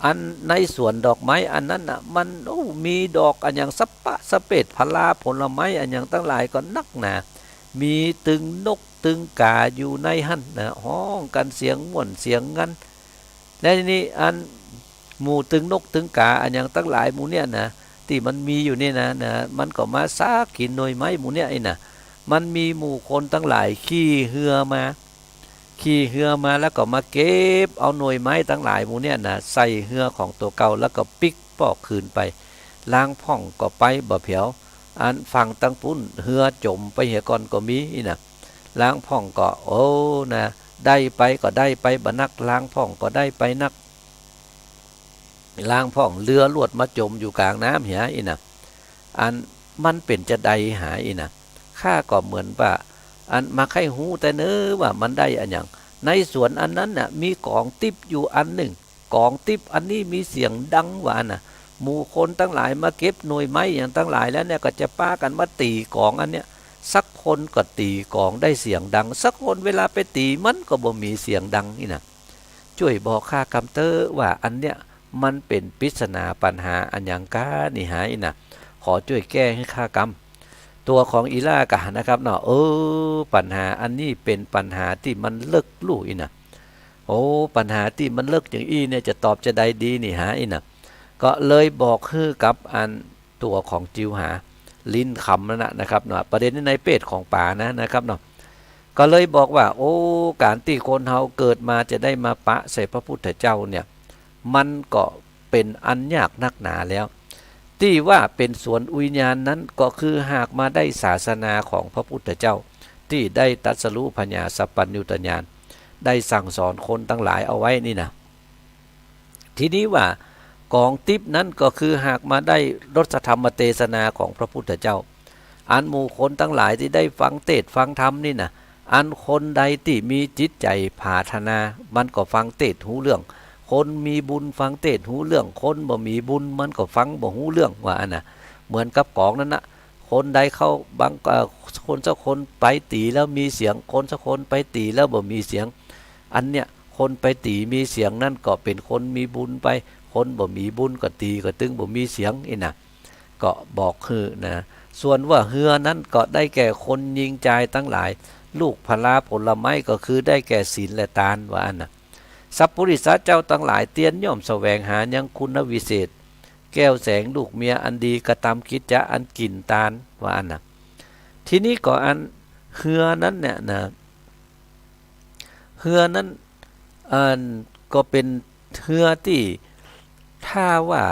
อันในสวนดอกไม้อันนั้นน่ะ มัน โอ้ มีดอกอะหยังสะปะสะเปด ผลาผลไม้อะหยังตังหลายก็นักหนา มีตึงนกตึงก๋าอยู่ในหั้นนะ ฮ้องกั๋นเสียงม่วนเสียงงัน และทีนี้อันหมู่ตึงนกตึงก๋าอะหยังตังหลายหมู่เนี่ยนะ ตี้มันมีอยู่เนี่ยนะ นะ มันก็มาซากกิ๋นหน่วยไม้หมู่เนี่ยอี้นะ มันมีหมู่คนตังหลายขี่เฮือมา ขี่เฮือมาแล้วก็มาเก็บเอาหน่วยไม้ตังหลายหมู่เนี่ยนะ ใส่เฮือของตั๋วเก่าแล้วก็ปิ๊กปอกคืนไป ลางพ่องก็ไปบ่แผว อันฝั่งตังปุ้นเฮือจ๋มไปเหียก่อนก็มีอี้นะ ลางพ่องก็ โอ้ นะ ได้ไปก็ได้ไปบ่นัก ลางพ่องก็ได้ไปนัก ลางพ่องเฮือลวดมาจ๋มอยู่ก๋างน้ำเหียอี้นะ อันมันเป๋นจาใดหาอี้นะ ข้าก็เหมือนว่า อันมาใค่ฮู้แต๊เน่อว่ามันได้อะหยัง ในสวนอันนั้นน่ะ มีก๋องติ๊บอยู่อันนึ่ง ก๋องติ๊บอันนี้มีเสียงดังว่าอั้นนะ หมู่คนตังหลายมาเก็บหน่วยไม้อะหยังตังหลายแล้วเนี่ย ก็จะปากั๋นมาตี๋ก๋องอันเนี้ย สักคนก็ตี๋ก๋องได้เสียงดัง สักคนเวลาไปตี๋มันก็บ่มีเสียงดังอี้นะ จ้วยบอกข้ากำเต๊อะว่าอันเนี้ยมันเป๋นปริศนาปัญหาอะหยังก้านี่หาอี้นะ ขอจ้วยแก้หื้อข้ากำ ตั๋วของอี่ล่ากะนะครับเนาะ เออ ปัญหาอันนี้เป๋นปัญหาตี้มันเลิกลู่อี้นะ โอ้ ปัญหาตี้มันเลิกอย่างอี้เนี่ยจะตอบจาใดดีนี่หาอี้นะ ก็เลยบอกหื้อกับอันตั๋วของจิ๋วหาลิ้นคำนั่นนะนะครับเนาะ ประเด็นนี้ในเปตของป๋านะ นะครับเนาะ ก็เลยบอกว่า โอ้ ก๋านตี้คนเฮาเกิดมาจะได้มาปะใส่พระพุทธเจ้าเนี่ย มันก็เป๋นอันยากนักหนาแล้ว ตี้ว่าเป๋นสวนอุยญาณนั้นก็คือหากมาได้ศาสนาของพระพุทธเจ้า ตี้ได้ตรัสรู้ผญาสัพพัญญุตญาณ ได้สั่งสอนคนตังหลายเอาไว้นี่นะ ทีนี้ว่าก๋องติ๊บนั้นก็คือหากมาได้รสธรรมเตสนาของพระพุทธเจ้า อันหมู่คนตังหลายตี้ได้ฟังเตสน์ฟังธรรมนี่นะ อันคนใดตี้มีจิตใจ๋ผาถนา มันก็ฟังเตสน์ฮู้เรื่อง คนมีบุญฟังเตสน์ฮู้เรื่อง คนบ่มีบุญมันก็ฟังบ่ฮู้เรื่อง ว่าอั้นนะ เหมือนกับก๋องนั้นนะ คนใดเข้าบาง เอ่อ คนสักคนไปตี๋แล้วมีเสียง คนสักคนไปตี๋แล้วบ่มีเสียง อันเนี้ย คนไปตี๋มีเสียงนั้นก็เป๋นคนมีบุญไป คนบ่มีบุญก็ตี๋ก็ตึงบ่มีเสียงอี้นะ ก็บอกหื้อนะ ส่วนว่าเฮือนั้นก็ได้แก่คนญิงจายตังหลาย ลูกผลาผลไม้ก็คือได้แก่ศีลและตาน ว่าอั้นนะ สัปปุริสะเจ้าตังหลายเตียนย่อมแสวงหายังคุณวิเศษ แก้วแสงลูกเมียอันดี กระตำกิจจะอันกิ๋นตาน ว่าอั้นนะ ทีนี้ก็อันเฮือนั้นเนี่ยนะ เฮือนั้น อันก็เป๋นเฮือตี้ ถ้าว่า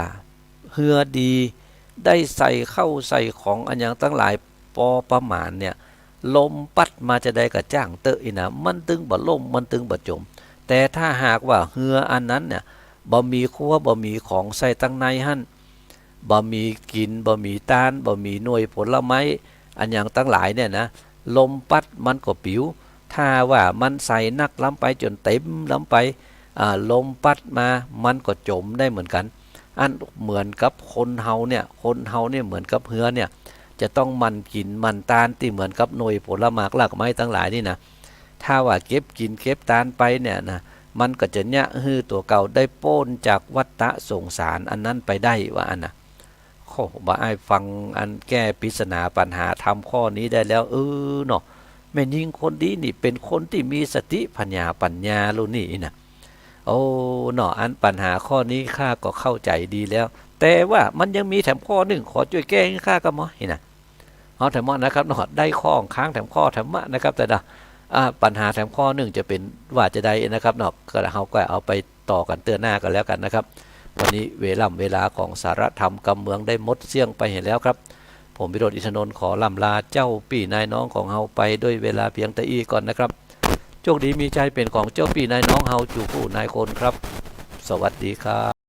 เฮือดี ได้ใส่ข้าวใส่ของอันหยังตังหลายปอประมาณเนี่ย ลมปั๊ดมาจาใดก็จ้างเต๊อะอี้นะ มันตึงบ่ล่ม มันตึงบ่จ๋ม แต่ถ้าหากว่าเฮืออันนั้นเนี่ย บ่มีครัว บ่มีของใส่ตังในหั้น บ่มีกิ๋น บ่มีตาน บ่มีหน่วยผลไม้ อันหยังตังหลายเนี่ยนะ ลมปั๊ดมันก็ปิ๋ว ถ้าว่ามันใส่นักล้ำไปจ๋นเต๋มล้ำไป อ่า ลมปั๊ดมา มันก็จ๋มได้เหมือนกั๋น อันเหมือนกับคนเฮาเนี่ย คนเฮาเนี่ยเหมือนกับเฮือเนี่ย จะต้องหมั่นกิ๋นหมั่นตานตี้เหมือนกับหน่วยผลหมากรากไม้ตังหลายนี่นะ ถ้าว่าเก็บกิ๋นเก็บตานไปเนี่ยนะ มันก็จะเยียะหื้อตั๋วเก่าได้ป๊นจากวัฏฏะสงสารอันนั้นไปได้ ว่าอั้นนะ โอ้ บ่าอ้ายฟังอันแก้ปริศนาปัญหาธรรมข้อนี้ได้แล้ว เออเนาะ แม่ญิงคนนี้นี่เป๋นคนตี้มีสติปัญญา ปัญญาลูกนี่นะ โอ้ เนาะ อันปัญหาข้อนี้ข้าก็เข้าใจ๋ดีแล้ว แต่ว่ามันยังมีแถมข้อนึ่ง ขอจ้วยแก้หื้อข้าก่อหมอ นี่นะ เอาแถมเนาะนะครับเนาะ ได้ข้อค้างแถมข้อแถมเนาะนะครับ แต่นะ อ่า ปัญหาแถมข้อนึ่งจะเป๋นว่าจาใดนะครับเนาะ ก็เฮาก็เอาไปต่อกั๋นเตื้อหน้ากั๋นแล้วกั๋นนะครับ วันนี้เวล่ำเวลาของสาระธรรมกำเมืองได้หมดเสี้ยงไปเหียแล้วครับ ผมวิโรจน์ อินทนนท์ ขอล่ำลาเจ้าปี้นายน้องของเฮาไปด้วยเวลาเพียงเต้าอี้ก่อนนะครับ โชคดีมีชัยเป๋นของเจ้าปี้นายน้องเฮาจู๋ผู้นายคนครับ สวัสดีครับ